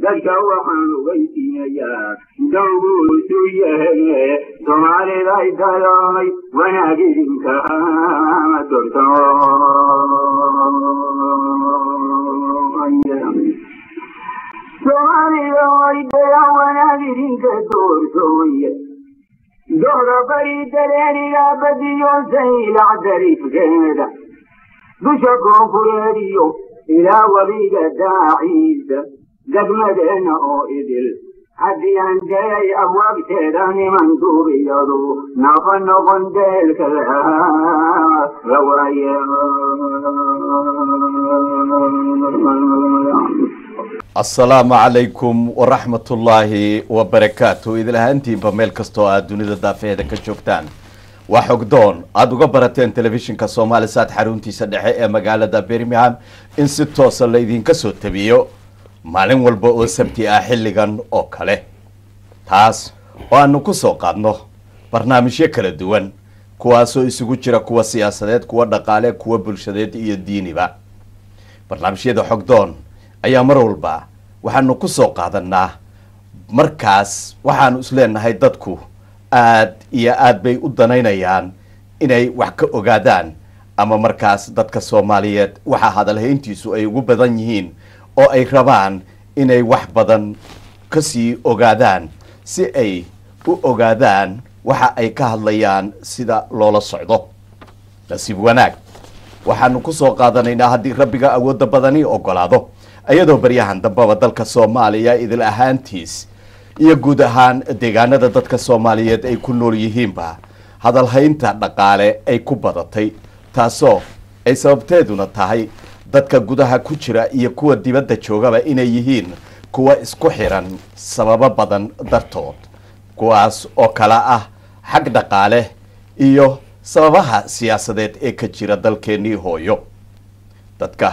Dadka waxaan ogeysiinayaa dowguusu yahay Soomaalida daloomay wanaag idinka dorto. Soomaalida daya wanaag idinka doortooy, dooda bari dareeriga badiyo saylac dariifkeeda, dusha koonfureed iyo ilaa webiga daaciisa, degmadeena oo idil haddii aan dayay abwaabteeda niman duubiyadu nafa noqon deelka la waaye. Asalaamu calaykum waraxmatullaahi wabarakaatu. Idil ahaantiinba meel kastoo aad dunida daafeheeda ka joogtaan, waa Xogdoon aada uga barateen telefishinka Soomaali Saad xaruntiisa dhexe ee magaalada Birmingham in si toosa laydinka soo tabiyo maalin walba oo Sabti ah xilligan oo kale, taas oo aanu ku soo qaadno barnaamijyo kala duwan, kuwaasoo isugu jira kuwa siyaasadeed, kuwa dhaqaale, kuwa bulshadeed iyo diiniba. Barnaamijyada Xogdoon ayaa mar walba waxaanu ku soo qaadanaa markaas waxaanu isleenahay dadku aad iyo aad bay u danaynayaan inay wax ka ogaadaan, ama markaas dadka Soomaaliyeed waxa hadalhayntiisu ay ugu badan yihiin oo ay rabaan inay wax badan kasii ogaadaan, si ay u ogaadaan waxa ay ka hadlayaan sida loola socdo. Nasiib wanaag waxaanu ku soo qaadanaynaa, haddii Rabbiga awoodda badani ogolaado, iyadoo baryahan dambaba dalka Soomaaliya idil ahaantiis iyo guud ahaan deegaanada dadka Soomaaliyeed ay ku nool yihiinba hadalhaynta dhaqaale ay ku badatay, taasoo ay sababteeduna tahay dadka gudaha ku jira iyo kuwa dibadda joogaba inay yihiin kuwa isku xiran sababo badan dartood, kuwaas oo kala ah xag dhaqaale iyo sababaha siyaasadeed ee ka jira dalkeennii hooyo. Dadka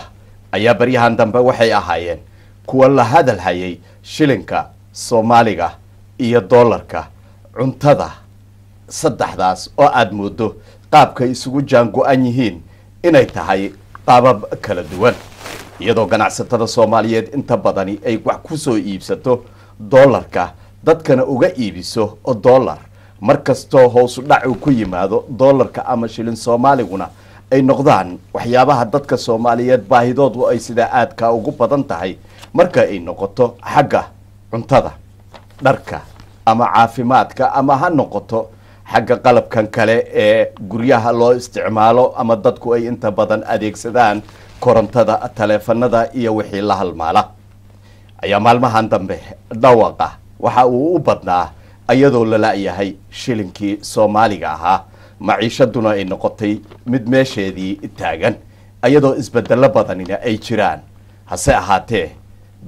ayaa baryahan dambe waxay ahaayeen kuwa la hadal hayay shilinka Soomaaliga iyo doolarka, cuntada, saddexdaas oo aada moodo qaabkay isugu jaango-an yihiin inay tahay qaabab kala duwan, iyadoo ganacsatada Soomaaliyeed inta badani ay wax ku soo iibsato doolarka, dadkana uga iibiso dollar. Mar kastoo hoosu dhac uu ku yimaado doolarka ama shilin Soomaaliguna ay noqdaan waxyaabaha dadka Soomaaliyeed baahidoodu ay sidaa aadkaa ugu badan tahay, marka ay noqoto xagga cuntada, dharka ama caafimaadka, ama ha noqoto xagga qalabkan kale ee guryaha loo isticmaalo ama dadku ay inta badan adeegsadaan, korontada, taleefanada iyo wixii la halmaala, ayaa maalmahan dambe dhawaqa waxa uu u badnaa iyadoo la la-yahay shilinkii Soomaaliga ahaa, maciishaduna ay noqotay mid meesheedii taagan, iyadoo isbedelo badanina ay jiraan. Hase ahaatee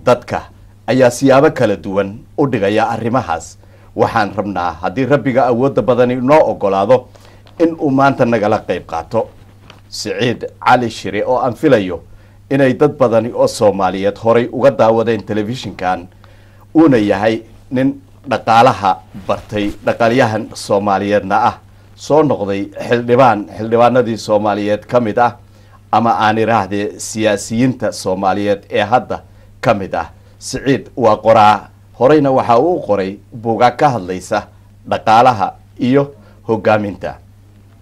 dadka ayaa siyaabo kala duwan u dhigaya arrimahaas. Waxaan rabnaa, haddii Rabbiga awoodda badani noo ogolaado, in uu maanta nagala qayb qaato Siciid Cali Shire, oo aan filayo inay dad badani oo Soomaaliyeed horay uga daawadeen telefishinkan, uuna yahay nin dhaqaalaha bartay, dhaqaalyahan Soomaaliyeedna ah, soo noqday xildhibaan xildhibaanadii Soomaaliyeed ka mid ah, ama aan iraahdee siyaasiyiinta Soomaaliyeed ee hadda ka mid ah. Siciid waa qoraa, horeyna waxa uu qoray buugaag ka hadlaysa dhaqaalaha iyo hogaaminta.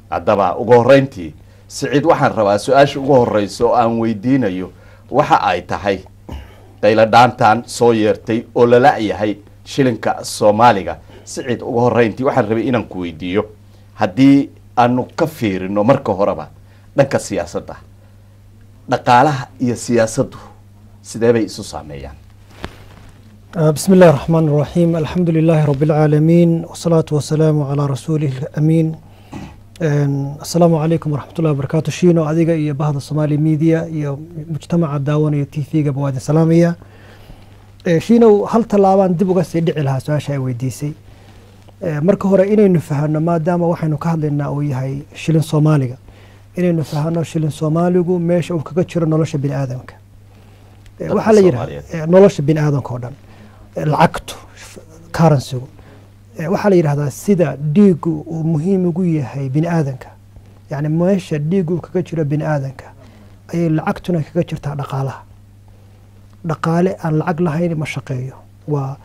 Haddaba ugu horreyntii Siciid, waxaan rabaa su-aasha ugu horeysa oo aan weydiinayo waxa ay tahay qayladhaantan soo yeertay oo la la-yahay shilinka Soomaaliga. Siciid, ugu horreyntii waxaan rabay inaan ku weydiiyo, haddii aanu ka fiirino marka horeba dhanka siyaasadda, dhaqaalaha iyo siyaasaddu sidee bay isu saameeyaan? بسم الله الرحمن الرحيم، الحمد لله رب العالمين، والصلاة والسلام على رسوله الأمين. السلام عليكم ورحمة الله وبركاته. Shiino, adiga iyo bahda Somali Media iyo mujtamaca daawanaya TV-ga bawaadin salaamaya. Shiinow, hal tallaabaan dib uga sii dhici lahaa su-aasha ay weydiisay. Marka hore inaynu fahanno, maadaama waxaynu ka hadlaynaa uu yahay shilin Soomaaliga, inaynu fahanno shilin Soomaaligu meesha uu kaga jiro nolosha bini aadamka. Waxaa la yidhahda nolosha bini aadamka oo dhan lacagtu, currencygu, waxaa la yidhahdaa sida dhiiggu uu muhiim ugu yahay bini aadanka, yacni meesha dhiiggu uu kaga jiro bini aadanka ayay lacagtuna kaga jirtaa dhaqaalaha. Dhaqaale aan lacag lahayn ma shaqeeyo. Waa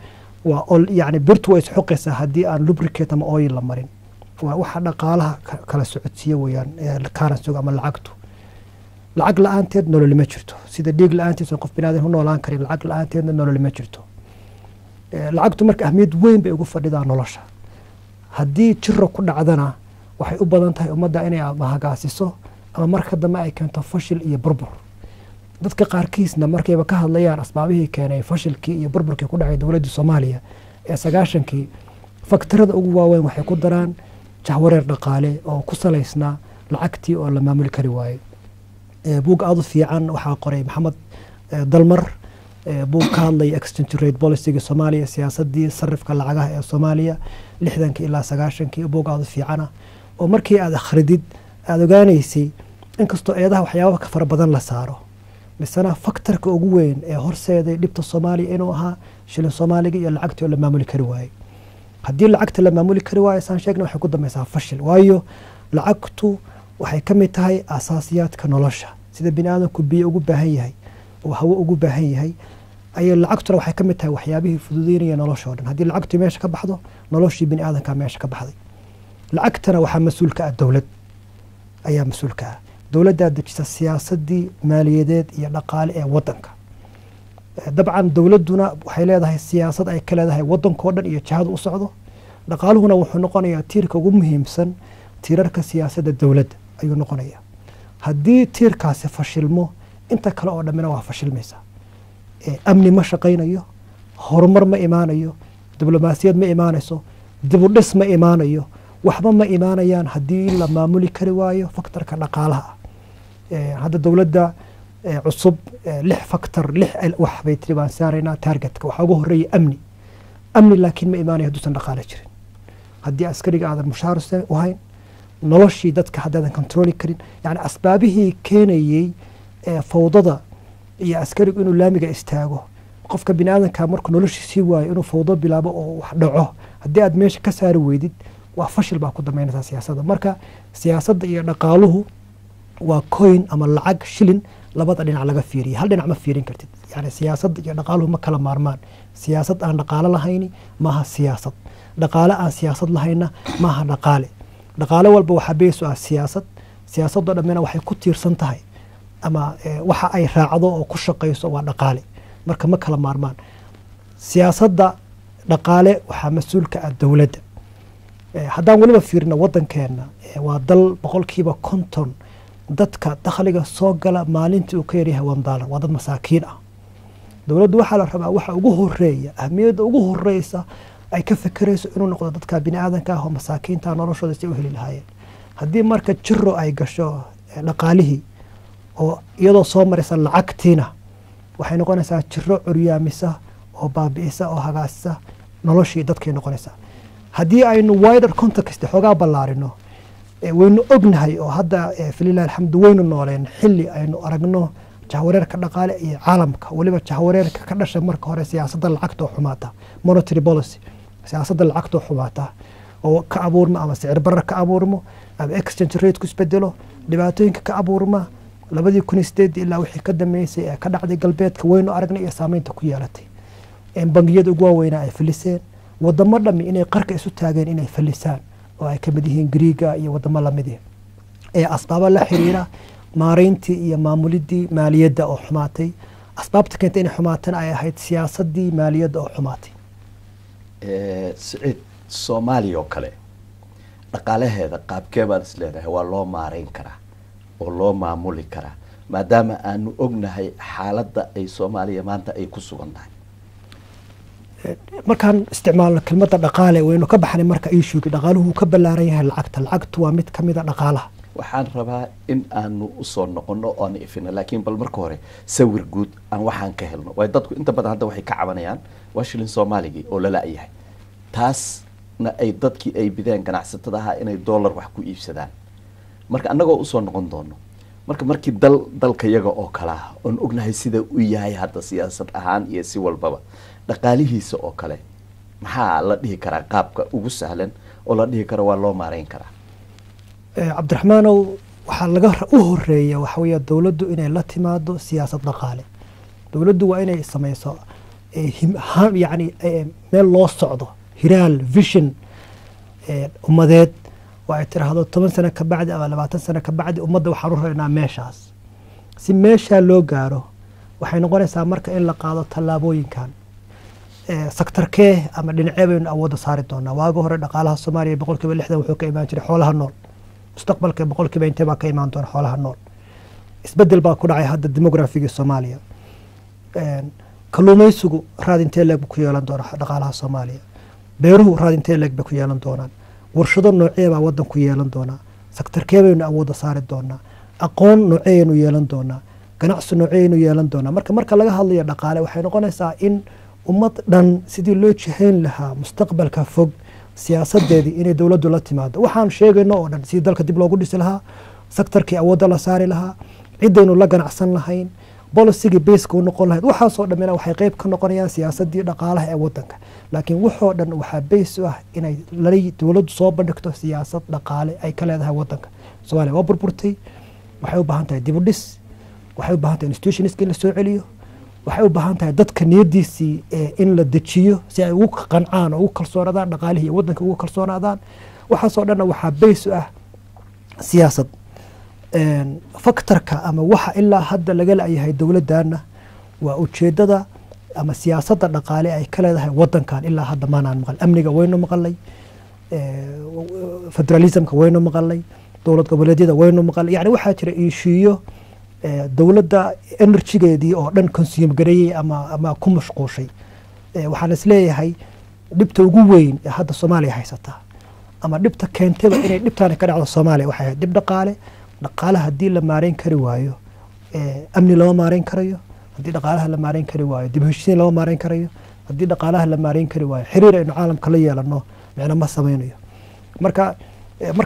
ol, yani birtu way isxuqaysaa haddii aan lubricate ama oil la marin. Waa waxa dhaqaalaha kala socodsiiya weeyaan currency ama lacagtu. Lacag la-aanteed nolol ma jirto. Sida dhiig la-aantiis qof binaadan u noolaan karin, lacag la-aanteedna nolol ma jirto. Lacagtu marka ahmiyad weyn bay ugu fadhidaa nolosha. Haddii jiro ku dhacdana, waxay u badan tahay ummadda inay ama hagaasiso ama marka dambe ay keento fashil iyo burbur. Dadka qaarkiisna markayba ka hadlayaan asbaabihii keenay fashilkii iyo burburkii ku dhacay dowladda Soomaaliya ee 90-kii, faktarada ugu waaweyn waxay ku daraan jahwareer dhaqaale oo ku salaysnaa lacagtii oo la maamuli kari waayey. Buug aada u fiican waxaa qoray Maxamed Dalmar, buug ka hadlaya exchange rate policyga Soomaaliya, siyaasadii sarifka lacagaha ee Soomaaliya 60-kii ilaa 90-kii. Buug aada u fiicana oo markii aad akhridid aada ogaanaysay, inkastoo eedaha waxyaaba ka fara badan la saaro, misena factorka ugu weyn ee horseeday dhibta Soomaaliya inuu ahaa shilin Soomaaliga iyo lacagtii oo la maamuli kari waayey. Haddii lacagta la maamuli kari waayo, saan sheegna, waxay ku dambaysaa fashil, waayo lacagtu waxay ka mid tahay asaasiyaadka nolosha. Sida bini aadamku biyo ugu baahan yahay oo hawo ugu baahan yahay, ayay lacagtuna waxay ka mid tahay waxyaabihii fududeynaya nolosha oo dhan. Haddii lacagtu meesha ka baxdo, noloshii bini aadamka meesha ka baxday. Lacagtana waxaa mas-uul ka ah dowlad ayaa mas-uul ka ah. Dowladdaa dejisa siyaasadii maaliyadeed iyo dhaqaale ee wadanka. Dabcan dowladduna waxay leedahay siyaasad ay ka leedahay wadankoo dhan iyo jihadu u socdo. Dhaqaaluhuna wuxuu noqonayaa tiirka ugu muhiimsan tiirarka siyaasadda dowladda ayuu noqonayaa. Haddii tiirkaasi fashilmo, inta kale oo dhammina waa fashilmaysaa. Amni ma shaqaynayo, horumar ma imaanayo, diblomaasiyad ma imaanayso, dib u dhis ma imaanayo, waxba ma imaanayaan haddii la maamuli kari waayo factorka dhaqaalaha ah. Hadda dowladda cusub lix factor, lix wax bay tiri baan saaraynaa targetka. Waxaa ugu horreeya amni. Amni laakiin ma imaanayo hadduusan dhaqaale jirin. Haddii askariga aadan mushaar u hayn, noloshii dadka haddaadan controli karin, yani asbaabihii keenayey fawdada iyo askarigu inuu laamiga istaago, qofka bini aadamka markuu noloshii sii waayo inuu fawdo bilaabo oo wax dhaco, haddii aad meesha ka saari weydid, waa fashil baa ku dambeynaysaa siyaasadda. Marka siyaasadda iyo dhaqaaluhu waa coin ama lacag shilin labada dhinac laga fiiriya, hal dhinac ma fiirin kartid. Yani siyaasadda iyo dhaqaaluhu ma kala maarmaan. Siyaasad aan dhaqaalo lahayni maaha siyaasad, dhaqaale aan siyaasad lahayna maaha dhaqaale. Dhaqaale walba waxaa base u ah siyaasad. Siyaasadoo dhammina waxay ku tiirsan tahay ama waxa ay raacdo oo ku shaqayso waa dhaqaale. Marka ma kala maarmaan. Siyaasadda dhaqaale waxaa mas-uulka ah dowladda. Haddaan weliba fiirino waddankeena, waa dal 50% dadka dakhliga soo gala maalintii uu ka yaryahay $1. Waa dad masaakiin ah. Dowladdu waxaa la rabaa waxa ugu horeeya, ahmiyadda ugu horeysa ay ka fekerayso inuu noqdo dadka bini aadanka ah oo masaakiinta noloshooda si u heli lahaayeen. Haddii marka jiro ay gasho dhaqaalihii oo iyadoo soo maraysa lacagtiina, waxay noqonaysaa jiro curyaamisa oo baabi'isa oo hagaasisa noloshii dadkay noqonaysaa. Haddii aynu wider context xoogaa ballaarino, waynu ognahay oo hadda falilahi alxamdu waynu nooleen xilli aynu aragno jahwareerka dhaqaale iyo caalamka, weliba jahwareerka ka dhasha marka hore siyaasadda lacagta oo xumaata, monetary policy, siyaasadda lacagta oo xumaata oo ka abuurma ama sicir barar ka abuurmo ama exchange rate ku isbedelo, dhibaatooyinka ka abuurma 2008 ilaa wixii ka dambeysay ee ka dhacday galbeedka waynu aragnay iyo saameynta ku yeelatay. Bangiyada ugu waaweynaa ay faliseen, wadamo dhami inay qarka isu taageen inay falisaan oo ay kamid yihiin Griiga iyo wadamo lamid ee asbaabo la xiriira maareyntii iyo maamulidii maaliyadda oo xumaatay. Asbaabta keentay inay xumaatana ay ahayd siyaasadii maaliyadda oo xumaatay. Siciid, Soomaaliya oo kale dhaqaalaheeda qaabkee baad is leedahay waa loo maareyn karaa oo loo maamuli karaa, maadaama aanu ognahay xaaladda ay Soomaaliya maanta ay ku sugan tahay? Markaan isticmaalno kelmadda dhaqaale, waynu ka baxnay marka issuegi dhaqaaluhu wuu ka ballaaran yahay lacagta. Lacagtu waa mid ka mid a dhaqaalaha. Waxaan rabaa in aanu usoo noqono oon ifino, laakiin bal marka hore sawir guud aan waxaan ka helno, waayo dadku inta badan hadda waxay ka cabanayaan waa shilin Soomaaligii oo la la-yahay, taasna ay dadkii ay bideen ganacsatada ahaa inay dollar wax ku iibsadaan. Marka annagoo usoo noqon doono, marka markii dalka iyaga oo kale ah oon ognahay sida u yahay hadda siyaasad ahaan iyo si walbaba dhaqaalihiisa oo kale, maxaa la dhihi karaa qaabka ugu sahlan oo la dhihi karo waa loo maareyn karaa? Cabdiraxmaanow, waxaa laga u horeeya waxa weeya dowladdu inay la timaado siyaasad dhaqaale. Dowladdu waa inay samayso yani meel loo socdo, hiraal, vision ummadeed oo ay tiraahdo 10 sano ka bacdi ama 20 sano ka bacdi ummadda waxaan u raynaa meeshaas. Si meeshaa loo gaaro, waxay noqonaysaa marka in la qaado tallaabooyinkan. Sector-kee ama dhinacee baynu awoodda saari doonaa? Waaga hore dhaqaalaha Soomaaliya 60% wuxuu ka imaan jiray xoolaha nool. Mustaqbalka boqolkiiba intee baa ka imaan doona xoolaha nool? Isbedel baa ku dhacay hadda demography-gii Soomaaliya. Kalluumaysigu raad intee leeg buu ku yeelan doona dhaqaalaha Soomaaliya? Beeruhu raad intee leeg bay ku yeelan doonaan? Warshado noocee baa waddan ku yeelan doonaa? Sector-kee baynu awoodda saari doonaa? Aqoon nooceeyaynu yeelan doonaa? Ganacsi nooceeyaynu yeelan doonaa? Marka laga hadlayo dhaqaale, waxay noqonaysaa in ummad dhan sidii loo jihayn lahaa mustaqbalka fog siyaasadeedii inay dowladdu la timaado. Waxaan sheegayno oo dhan, sidii dalka dib loogu dhisi lahaa, sector-kii awoodda la saari lahaa, ciddaynu la ganacsan lahayn, policy-gii base-ka u noqon lahayd, waxaasoo dhammina waxay qeyb ka noqonayaan siyaasadii dhaqaalaha ee wadanka. Laakiin waxoo dhan waxaa base u ah inay lala dowladdu soo bandhigto siyaasad dhaqaale ay ka leedahay wadanka. Soomaaliya waa burburtay, waxay u baahan tahay dib u dhis, waxay u baahan tahay institutions-ka in la soo celiyo, waxay u baahan tahay dadka niyadiisii in la dejiyo si ay ugu qancaan oo ugu kalsoonaadaan dhaqaalihii iyo wadanka ugu kalsoonaadaan. Waxaasoo dhanna waxaa base u ah siyaasad. Factor-ka ama waxa ilaa hadda laga la'yahay dowladana waa ujeedada ama siyaasadda dhaqaale ay ka leedahay wadankan. Ilaa hadda maanaan maqal. Amniga waynu maqalay, federalism-ka waynu maqalay, dowlad goboleedyada waynu maqalay. Yani waxaa jira issue-yo dowladda energy-geedii oo dhan consume gareeyey ama ku mashquushay. Waxaan is leeyahay dhibta ugu weyn ee hadda Soomaaliya haysataa ama dhibta keentayba inay dhibtaani ka dhacdo Soomaaliya waxay ahayd dhib dhaqaale. Dhaqaale haddii la maareyn kari waayo, amni lama maareyn karayo. Haddii dhaqaalaha la maareyn kari waayo, dib u heshiisiin lama maareyn karayo. Haddii dhaqaalaha la maareyn kari waayo, xiriir aynu caalamka la yeelano micno ma samaynayo. Marka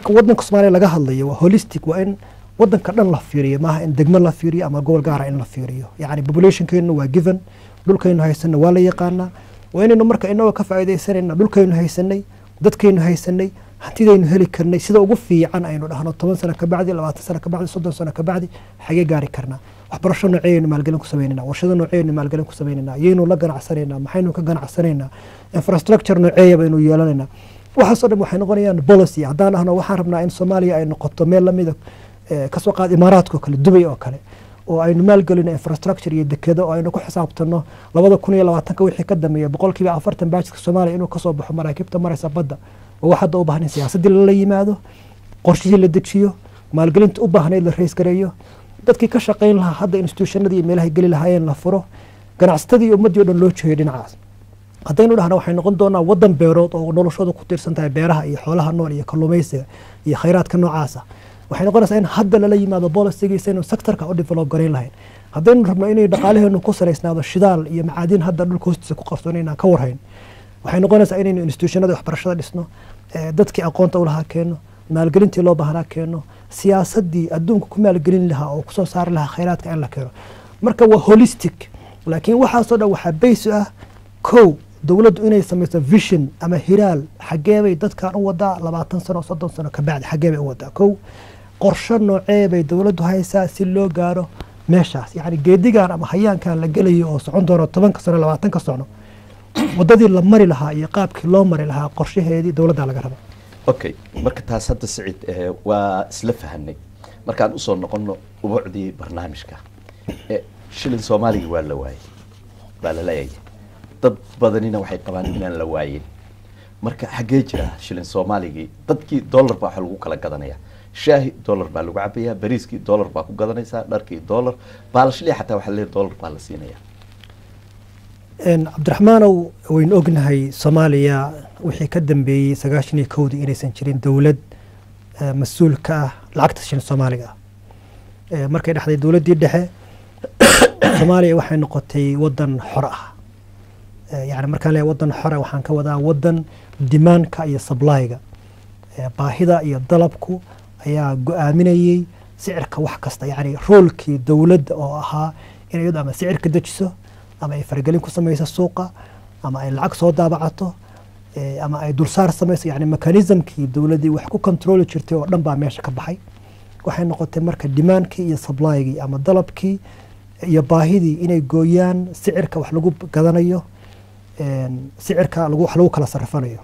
wadanka Soomaaliya laga hadlayo, waa holistic, waa in wadanka dhan la fiiriyo, maaha in degmo la fiiriyo ama gobol gaara in la fiiriyo. Yacni population-keenu waa given, dhulkaynu haysano waa la yaqaanaa. Waa inaynu marka inagoo ka faa'iidaysanayna dhulkaynu haysanay, dadkaynu haysanay, hantidaynu heli karnay, sida ugu fiican aynu dhahno 10 sano ka bacdi, 20 sano ka bacdi, 30 sano ka bacdi xagee gaari karnaa? Waxbarasho nooceyaynu maalgelin ku samaynayna? Warshado nooceyaynu maalgelin ku samaynayna? Yaynu la ganacsanaynaa? Maxaynu ka ganacsanaynaa? Infrastructure nooceeya baynu yeelanaynaa? Waxaasoo dhan waxay noqonayaan policy. Haddaan dhahno waxaan rabnaa in Soomaaliya ay noqoto meel lamida, kasoo qaad, Imaaraadka oo kale, Dubay oo kale, oo aynu maalgelino infrastructure iyo dekedo, oo aynu ku xisaabtano 2020-ka wixii ka dambeeya 40% budget-ka Soomaaliya inuu kasoo baxo maraakiibta maraysa badda, oo wax hadda u baahan in siyaasaddii lala yimaado, qorshihii la dejiyo, maalgelinta u baahnayd la raise gareeyo, dadkii ka shaqayn lahaa hadda institution-adii iyo meelahay geli lahaayeen la furo, ganacsatadii iyo ummaddii o dhan loo jeeyo dhinacaas. Haddaynu dhahno waxay noqon doonaa waddan beerood oo noloshooda ku tiirsan tahay beeraha iyo xoolaha nool iyo kalluumaysiga iyo khayraadka noocaasa, waxay noqonaysaa in hadda lala yimaado policy-giisa inuu sector-ka u develop garayn lahayn. Haddaynu rabno inay dhaqaalaheenu ku salaysnaado shidaal iyo macaadiin hadda dhulka hoostiisa ku qarsoon inaan ka warhayn, waxay noqonaysaa inaynu institution-ada waxbarashada dhisno, dadkii aqoonta u lahaa keenno, maalgelintii loo baahnaa keenno, siyaasaddii adduunka ku maalgelin lahaa oo kusoo saari lahaa khayraadka in la keeno. Marka waa holistic, laakiin waxaasoo dhan waxaa base ah kow dowladdu inay samayso vision ama hiraal: xaggee bay dadkan u wadaa 20 sano, 30 sano ka bacdi? Xaggee bay u wadaa? Kow, qorshe noocee bay dowladdu haysaa si loo gaaro meeshaas? Yacni geedigan ama hayaankan la gelayo oo socon doono 10-ka sano, 20-ka sano, waddadii la mari lahaa iyo qaabkii loo mari lahaa qorshaheedii dowladda laga raba. Okay, marka taas hadda Siciid waa isla fahanay. Markaan usoo noqono ubucdii barnaamijka, shilin Soomaaliga waa la waayey, waa la leeyahay, dad badanina waxay qabaan inaan la waayin. Marka xaggee jira shilin Soomaaligii? Dadkii dollar baa waxa lagu kala gadanaya, shaahi dollar baa lagu cabayaa, bariiskii dollar baa ku gadanaysaa, dharkii dollar, baalashadii xataa waxaa leeyahay dollar baa la siinaya. Cabdiraxmaanow, waynu ognahay Soomaaliya wixii ka dambeeyey 91-dii inaysan jirin dowlad mas-uul ka ah lacagta shilin Soomaaliga ah. Markay dhexday dowladdii dhexe, Soomaaliya waxay noqotay wadan xor ah. Yani markaan leeyahay wadan xora, waxaan ka wadaa wadan demand-ka iyo supply-ga, baahida iyo dalabku ayaa go-aaminayey sicirka wax kasta. Yani role-kii dowladda oo ahaa in iyadu ama sicirka dejiso ama ay faragelin ku samayso suuqa ama ay lacag soo daabacato ama ay dulsaar samayso, yani mechanism-kii dowladdii wax ku control-i jirtay oo dhan baa meesha ka baxay. Waxay noqotay marka demand-kii iyo supply-gii ama dalabkii iyo baahidii inay gooyaan sicirka wax lagu gadanayo, sicirka wax lagu kala sarifanayo.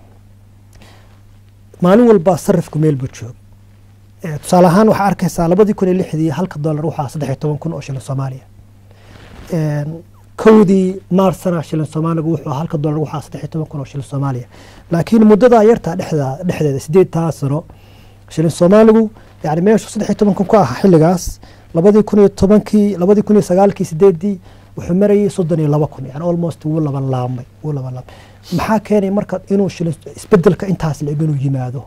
Maalin walba sarifku meel buu joog. Tusaale ahaan waxaa arkaysaa 2006dii halka dollar waxaa 13,000 oo shilin Soomaaliya. 1dii Maarsana shilin Soomaaligu wuxuu halka dollar waxaa 13,000 oo shilin Soomaaliya. Laakiin muddada yartaa dhexdeeda 8 sano shilin Soomaaligu yani meeshu 13,000 ku ahaa xilligaas 2010kii, 2009kii, 8dii wuxuu marayay 32,000, yani almost wuu laba laabmay, wuu laba laabmay. Maxaa keenay marka inuu shilin isbedelka intaas la-eg inuu yimaado?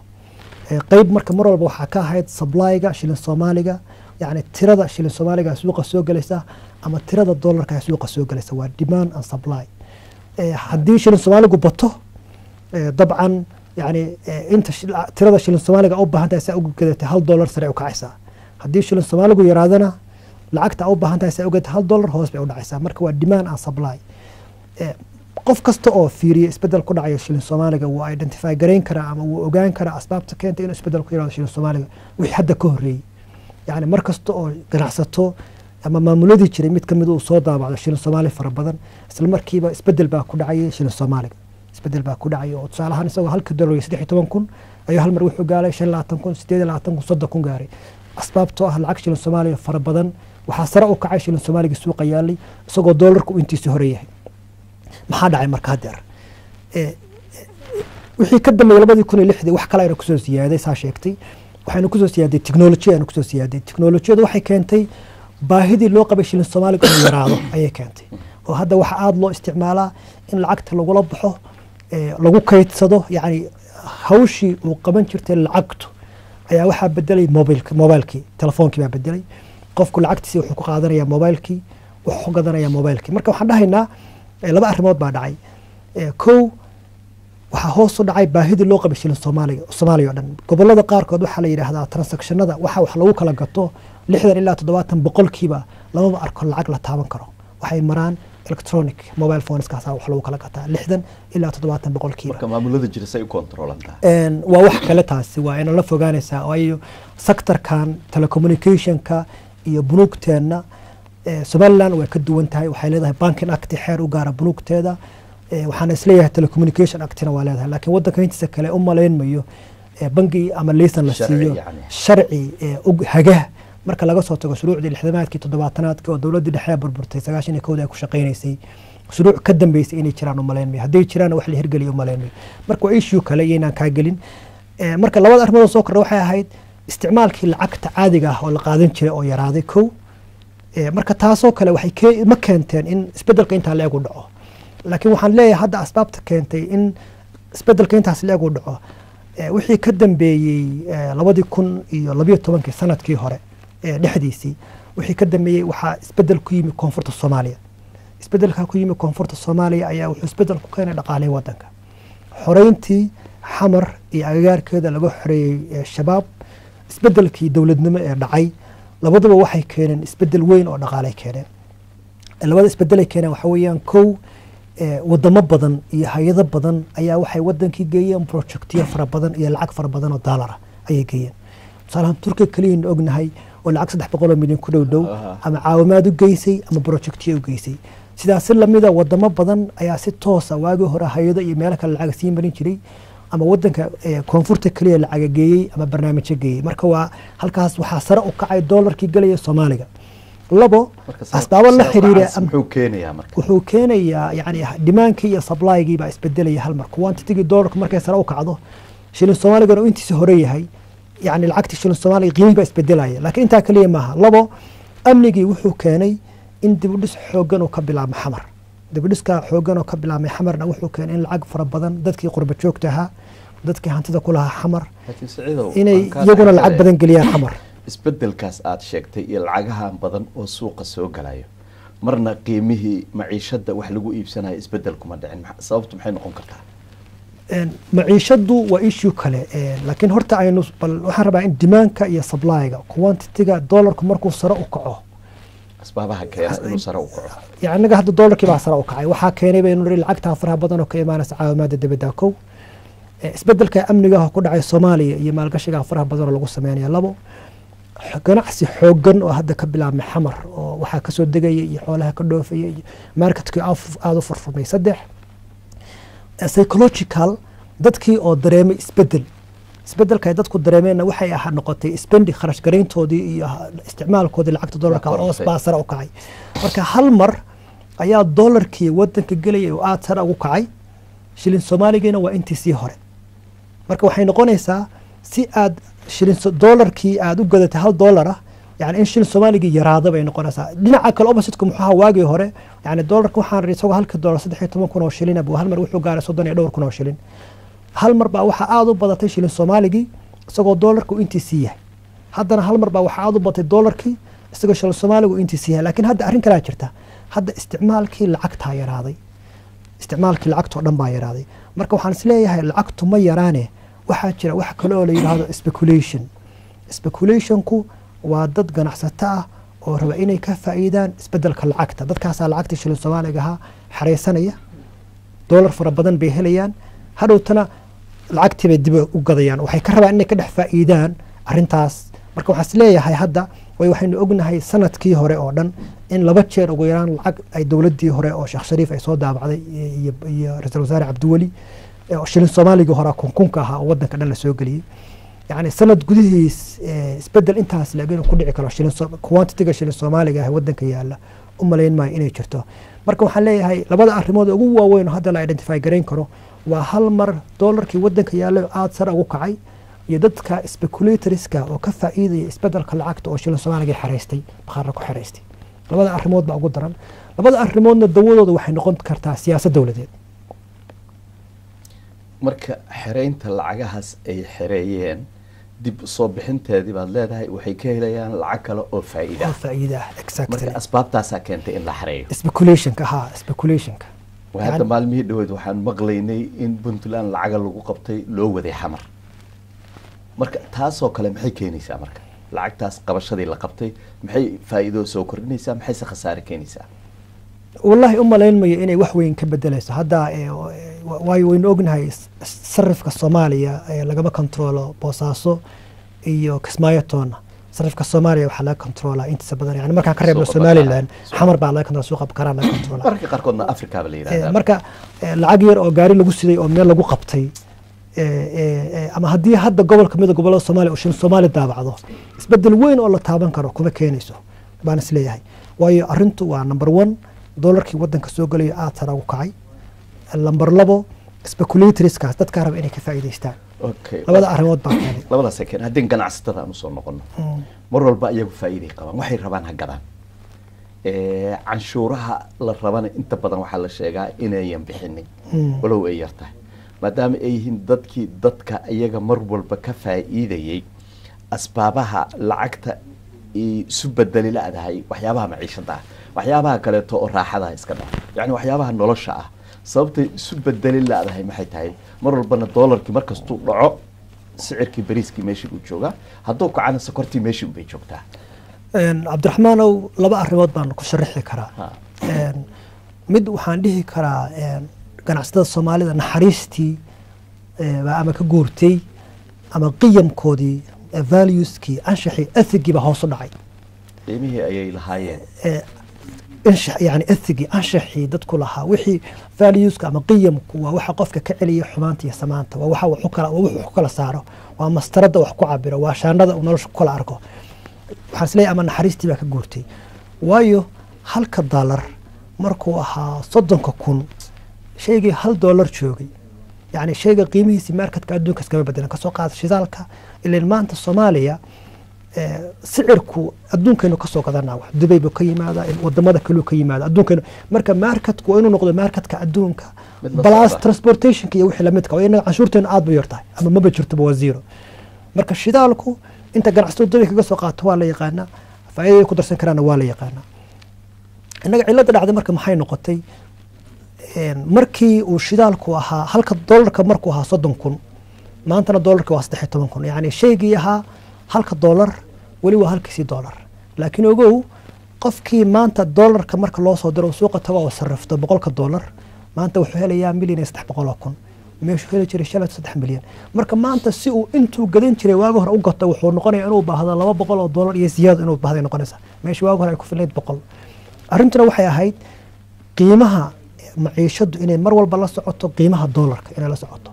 Qayb marka mar walba waxaa ka ahayd supplyga shilin Soomaaliga, yani tirada shilin Soomaaliga suuqa soo gelaysa ama tirada dollarka suuqa soo gelaysa, waa demand and supply. Haddii shilin Soomaaligu bato, dabcan yani inta tirada shilin Soomaaliga u baahan tahay si ugu gadatay hal dollar sare u kacaysaa. Haddii shilin Soomaaligu yaraadana lacagta u baahan tahay si ugu gadatay hal dollar hoos bay u dhacaysaa. Marka waa demand and supply. Qof kasta oo fiiriya isbedel ku dhacayo shilin Soomaaliga wuu identify garayn karaa ama wuu ogaan karaa asbaabta keentay inuu isbedel ku yiraahdo shilin Soomaaliga wixii hadda ka horreeyey. Yani mar kasta oo ganacsato ama maamuladii jiray mid kamid uu soo daabacdo shilin Soomaali fara badan, isla markiiba isbedel baa ku dhacayay shilin Soomaaliga, isbedel baa ku dhacay. Oo tusaale ahaan isagoo halka dollar iyo 13,000 ayuu hal mar wuxuu gaaray 25,000, 28,000, 30,000 gaaray. Asbaabtoo ah lacag shilin Soomaaliya fara badan waxaa sare u kacay shilin Soomaaliga suuqa yaalay isagoo dollarku intiisii hore yahay. Maxaa dhacay marka haddeer? Wixii ka dambeeyey 2006dii wax kale ayna kusoo siyaaday, saa sheegtay, waxaynu kusoo siyaaday technology, aynu kusoo siyaaday technologiyadu. Waxay keentay baahidii loo qabay shilin Soomaaliga inuu yaraado ayay keentay. Oo hadda waxaa aada loo isticmaalaa in lacagta lagula baxo, lagu kaydsado. Yacni hawshii uu qaban jirtay lacagtu ayaa waxaa bedelay mobilkii, telefoonkii baa bedelay. Qofku lacagtiisi wuxuu ku qaadanayaa mobilkii, wuxuu ku gadanayaa mobilkii. Marka waxaan dhahaynaa laba arrimood baa dhacay. Kow, waxaa hoos u dhacay baahidii loo qabay shilin Soomaaliga Soomaaliya oo dhan. Gobolada qaarkood waxaa la yidhaahdaa transactionada waxa wax lagu kala gato 60 ilaa 70% lamaba arko lacag la taaban karo, waxay maraan electronic mobile phoneskaasa wax lagu kala gataa 60 ilaa 70%. Marka maamulada jira say u kontroolantaa? Waa wax kale taasi, waa ina la fogaanaysaa, waayo sectorkan telecommunicationka iyo bunuugteenna Somaliland way ka duwan tahay. Waxay leedahay Banking Act, xeer u gaara bunuugteeda. Waxaana isleeyahay Telecommunication Actina waa leedahay, laakiin waddanka intiisa kale u malayn mayo bangi ama liisan la siiyo sharci hagah, marka laga soo tago shuruucdii 60-aadkii, 70-aadkii oo dowladdii dhexe burburtay 91-dii ay ku shaqaynaysay. Shuruuc ka dambeysay inay jiraan u malayn mayo, hadday jiraan wax la hirgeliyo u malayn mayo. Marka waa issue kale iyo inaan kaa gelin. Marka labada arrimood oo soo kordha waxay ahayd isticmaalkii lacagta caadiga ah oo la qaadan jiray oo yaraaday, kow. Marka taasoo kale waxay ma keenteen in isbedelka intaa la eg u dhaco. Laakiin waxaan leeyahay hadda asbaabta keentay in isbedelka intaas la eg u dhaco wixii ka dambeeyey 2012kii, sanadkii hore dhexdiisii wixii ka dambeeyey, waxaa isbedel ku yimi koonfurta Soomaaliya. Isbedelka ku yimi koonfurta Soomaaliya ayaa wuxuu isbedel ku keenay dhaqaalihii waddanka. Xoreyntii Xamar iyo agagaarkeeda laga xoreeyey Shabaab, isbedelkii dowladnimo ee dhacay, labaduba waxay keeneen isbedel weyn oo dhaqaalay keeneen. Labada isbedelay keeneen waxa weeyaan, kow, wadamo badan iyo hay-ado badan ayaa waxay wadankii geeyeen projectyo fara badan iyo lacag fara badan oo daalara ayay geeyeen. Tusaalahaan Turkiga keliyaynu ognahay oo lacag 300 milyan ku dhow dhow ama caawimaad u geysay ama projectyo u geysay. Sidaas si lamida wadamo badan ayaa si toosa waagii hore hay-ado iyo meelo kale lacag sii marin jiray ama wadanka koonfurta keliya lacaga geeyey ama barnaamijyo geeyey. Marka waa halkaas waxaa sare u kacay doolarkii gelaya Soomaaliga. Labo, asbaabo la xiriira muxuu keenayaa marka? Wuxuu keenayaa yani demandkii iyo supplygii baa isbedelaya hal mar. Quantitygii doolarku markay sare u kacdo, shilin Soomaaligana uu intiisa hore yahay, yani lacagtii shilin Soomaaliga qiimihii baa isbedelaya. Laakiin intaa kaliya maaha. Labo, amnigii wuxuu keenay in dib u dhis xooggan uu ka bilaabmo Xamar. Dib u dhiska xooggan oo ka bilaabmay Xamarna wuxuu keenay in lacag fara badan dadkii qurba joogta ahaa, dadkii hantida ku lahaa Xamar laakiin Siciidow, inay aan kaa iyaguna dhex lacag galay. badan geliyaan Xamar. Isbedelkaas aad sheegtay iyo lacagahan badan oo suuqa soo galayo, marna qiimihii maciishada wax lagu iibsanayo isbedel kuma dhicin. Sababtu maxay noqon kartaa? Maciishadu waa issue kale, laakiin horta aynu bal waxaan rabaa in demandka iyo supplyga, quantity-ga dollarku markuu sare u kaco asbaabaha keena inuu sare u kaco. Yani innaga hadda dollarkii baa sare u kacay, waxaa keenay baynu niri lacagtaa faraha badan oo ka imaanaysa caawimaada dibadda, kow. Isbedelka amniga ku dhacay Soomaaliya iyo maalgashiga faraha badan oo lagu sameynaya, labo. Ganacsi xooggan oo hadda ka bilaabmay Xamar oo waxaa kasoo degaya iyo xoolaha ka dhoofaya iyo marketkii aada u furfurmay. Saddex, psychological, dadkii oo dareemay isbedel. Isbedelka ay dadku dareemeenna waxay ahaa noqotay spending, kharash garayntoodii iyo isticmaalkoodii lacagta dollarka hoos baa sare u kacay. Marka hal mar ayaa dollarkii wadanka gelayay oo aada sare ugu kacay, shilin Soomaaligiina waa intii sii hore. Marka waxay noqonaysaa si aad shilin dollarkii aad u gadatay hal dollar ah, yani in shilin Soomaaligii yaraado bay noqonaysaa. Dhinaca kale, opposite-ku muxuu ahaa waagii hore? Yani dollarka waxaan ri isagoo halka dollar 13,000 oo shilin buu hal mar wuxuu gaaray soddon iyo dhowr kun oo shilin. Hal mar baa waxaa aada u badatay shilin Soomaaligii isagoo dollarku intii sii yahay. Haddana hal mar baa waxaa aada u batay dollarkii isagoo shilin Soomaaligu intii sii yahay. Laakiin hadda arrin kalaa jirta. Hadda isticmaalkii lacagtaa yaraaday, isticmaalkii lacagtoo dhan baa yaraaday. Marka waxaan isleeyahay lacagtu ma yaraane, waxaa jira wax kale oo la yidhaahdo speculation. Speculationku waa dad ganacsato ah oo raba inay ka faa'iidaan isbedelka lacagta. Dadkaasaa lacagta shilin Soomaaliga ahaa xareysanaya, dollar fara badan bay helayaan, hadhowtana lacagtii bay dib u gadayaan. Waxay ka rabaan inay ka dhex faa'iidaan arrintaas. Marka waxaan isleeyahay hadda way waxaynu ognahay sanadkii hore oo dhan in laba jeer ugu yaraan lacag ay dowladdii hore oo Sheekh Shariif ay soo daabacday iyo ra-iisul wasaare Cabdiweli oo shilin Soomaaligii hore kunkunka ahaa oo wadanka dhan la soo geliyey. Yani sanad gudihiis isbedel intaas leeg inuu ku dhici karo shilin quantity-ga shilin Soomaaliga ah wadanka yaala, u malayn maayo inay jirto. Marka waxaan leeyahay labada arrimood ugu waaweyn oo hadda la identify garayn karo waa hal mar dollarkii wadanka yaallay oo aada sare ugu kacay iyo dadka speculatorska oo ka faa'iidaya isbedelka lacagta oo shilin Soomaaliga xareystay, bakhaarra ku xareystay. Labada arrimood baa ugu daran. Labada arrimoodna dawadooda waxay noqon kartaa siyaasad dowladeed. Marka xereynta lacagahaas ay xereeyeen, dib soo bixinteedii baad leedahay waxay ka helayaan lacag kale oo faa'iida. Oo faa'iida ah, exactly. Marka asbaabtaasaa keentay in la xareeyo. Speculationka, ha, speculationka. Hadda maalmihii dhaweyd waxaan maqlaynay in Puntland lacaga lagu qabtay loo waday Xamar. Marka taasoo kale maxay keenaysaa? Marka lacagtaas qabashadii la qabtay maxay faa'iido soo kordhinaysaa, maxayse khasaare keenaysaa? Wallahi u malayn mayo inay wax weyn ka bedelayso hadda, waayo waynu ognahay sarifka Soomaaliya lagama kontrolo Boosaaso iyo Kismaayo toona. Sarifka Soomaaliya waxaa laga kontrolaa intiisa badan, yani markaan ka reebno Somaliland, Xamar baa laga kontrola, suuqa Bakaraa laga kontrolaa. Mararka qaarkoodna Africa ba la yidhahdaa. Marka lacag yar oo gaari lagu siday oo meel lagu qabtay, ama haddii hadda gobol kamid a gobollada Soomaaliya oo shilin Soomaali daabacdo, isbedel weyn oo la taaban karo kuma keenayso baan isleeyahay. Waayo arrintu waa number one, dollarkii wadanka soo gelayo aada sare ugu kacay; number labo, speculatorskaas dadkaa raba inay ka faa'iidaystaan. Labada arrimood baa keenay. Labadaas keen. Haddii ganacsatada aan usoo noqono, mar walba iyagu faa'iiday qabaan, waxay rabaan ha gadaan. Canshuuraha la rabana inta badan waxaa la sheegaa inayan bixinin, walow ay yar tahay, maadaama ay yihiin dadkii dadka iyaga mar walba ka faa'iidayey. Asbaabaha lacagta isu bedeli la-dahay, waxyaabaha maciishada ah, waxyaabaha kaleeto oo raaxadaha iska dha, yani waxyaabaha nolosha ah, sababtay isu bedeli la-dahay maxay tahay? Mar walbana doolarkii markastuu dhaco sicirkii bariiskii meeshii uu joogaa, hadduu kacana sokortii meeshii unbay joogtaa. Cabdiraxmaanow, laba arrimood baan ku sharaxi karaa. Mid waxaan dhihi karaa ganacsatada Soomaalida naxariistii baa ama ka guurtay ama qiyamkoodii, valueskii, anshaxii, ethicgii baa hoos u dhacay. Qiimihii ayay lahaayeen. Anshax, yani ethicgii, anshaxii dadku lahaa, wixii valueska ama qiyamku waa waxa qofka ka celiya xumaanta iyo samaanta, waa waxa wax u kala, waa wuxuu wax ku kala saaro, waa mastarada wax ku cabiro, waa shaandhada uu nolosha ku kala arko. Waxaan isleeyahay ama naxariistii baa ka guurtay, waayo halka dollar markuu ahaa 30,000, shaygii $1 joogay, yani shayga qiimihiisi marketka adduunka iskama bedelan. Kasoo qaada shidaalka, ilan maanta Soomaaliya sicirku adduunkaynu kasoo gadanaa, wax Dubay buu ka yimaadaa, wadamada kaluu ka yimaada adduunkaynu. Marka marketku waa inuu noqdo marketka adduunka Mid la plus socda. Transportationka iyo wixii lamidka, waa inaga canshuurteenu aad bay yartahay ama maba jirtoba, waa zero. Marka shidaalku inta ganacsatada Dubay kaga soo qaato waa la yaqaanaa, faa'iidada ay ku darsan karaanna waa la yaqaanaa. Innaga cilada dhacday marka maxay noqotay? Markii uu shidaalku ahaa halka dollarka markuu ahaa 30,000, maantana dollarka waa 13,000. Yani shaygii ahaa halka dollar weli waa halkiisii dollar, laakiin ogow, qofkii maanta dollarka marka loo soo diro uu suuqa tago oo sarrifto $100 maanta wuxuu helayaa 1,300,000. Meeshuu heli jiray shalay 3 milyan, marka maanta si uu intuu gadan jiray waagi hore u gato, wuxuu noqonaya inuu baahdo $200 iyo siyaado inuu baahday noqonaysa, meesha waagi hore ay ku filayd 100. Arrintuna waxay ahayd qiimaha maciishadu inay mar walba la socoto qiimaha doolarka, inay la socoto.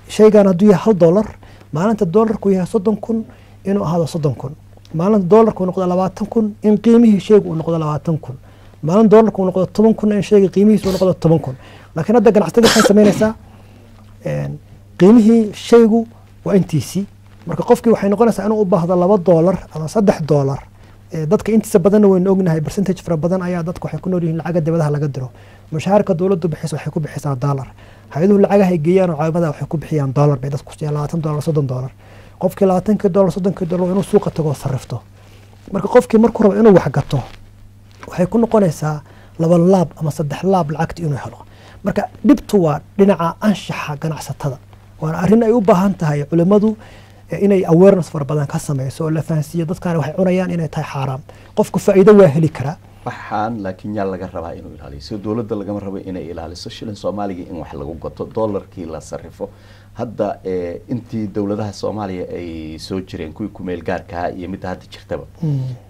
Shaygan hadduu yahay $1, maalinta doolarku yahay 30,000 inuu ahaado 30,000. Maalinta doolarku noqdo 20,000, in qiimihii shaygu uu noqdo 20,000. Maalin doolarku uu noqdo 10,000, in shayga qiimihiisu uu noqdo 10,000. Laakiin hadda ganacsatada waxay samaynaysaa qiimihii shaygu waa intiisii. Marka qofkii waxay noqonaysaa inuu u baahdo $2 ama $3. Dadka intiisa badanna waynu ognahay, percentage fara badan ayaa dadku waxay ku nool yihiin lacaga dibadaha laga diro. Mushaharka dowladdu bixiso waxay ku bixisaa dollar. Hay-aduhu lacagaha ay geeyaan oo caawimada waxay ku bixiyaan dollar bay dadku siiyaan, $20, $30. Qofkii $20-kii, $30-kii waa inuu suuqa tago oo sarrifto. Marka qofkii markuu rabo inuu wax gato, waxay ku noqonaysaa laba laab ama saddex laab lacagta inuu helo. Marka dhibtu waa dhinaca anshaxa ganacsatada, waana arrin ay u baahan tahay culimmadu inay awareness fara badan ka sameyso oo la fahansiiyo dadkan waxay cunayaan inay tahay xaaraam. Qofku faa'iido waa heli karaa. Waxaan laakiin yaa laga rabaa inuu ilaaliyo? Soo dowladda lagama rabo inay ilaaliso shilin Soomaaliga in wax lagu gato, dollarkii la sarrifo? Hadda intii dowladaha Soomaaliya ay soo jireen, kuwii kumeel gaarkaha iyo midda hadda jirtaba,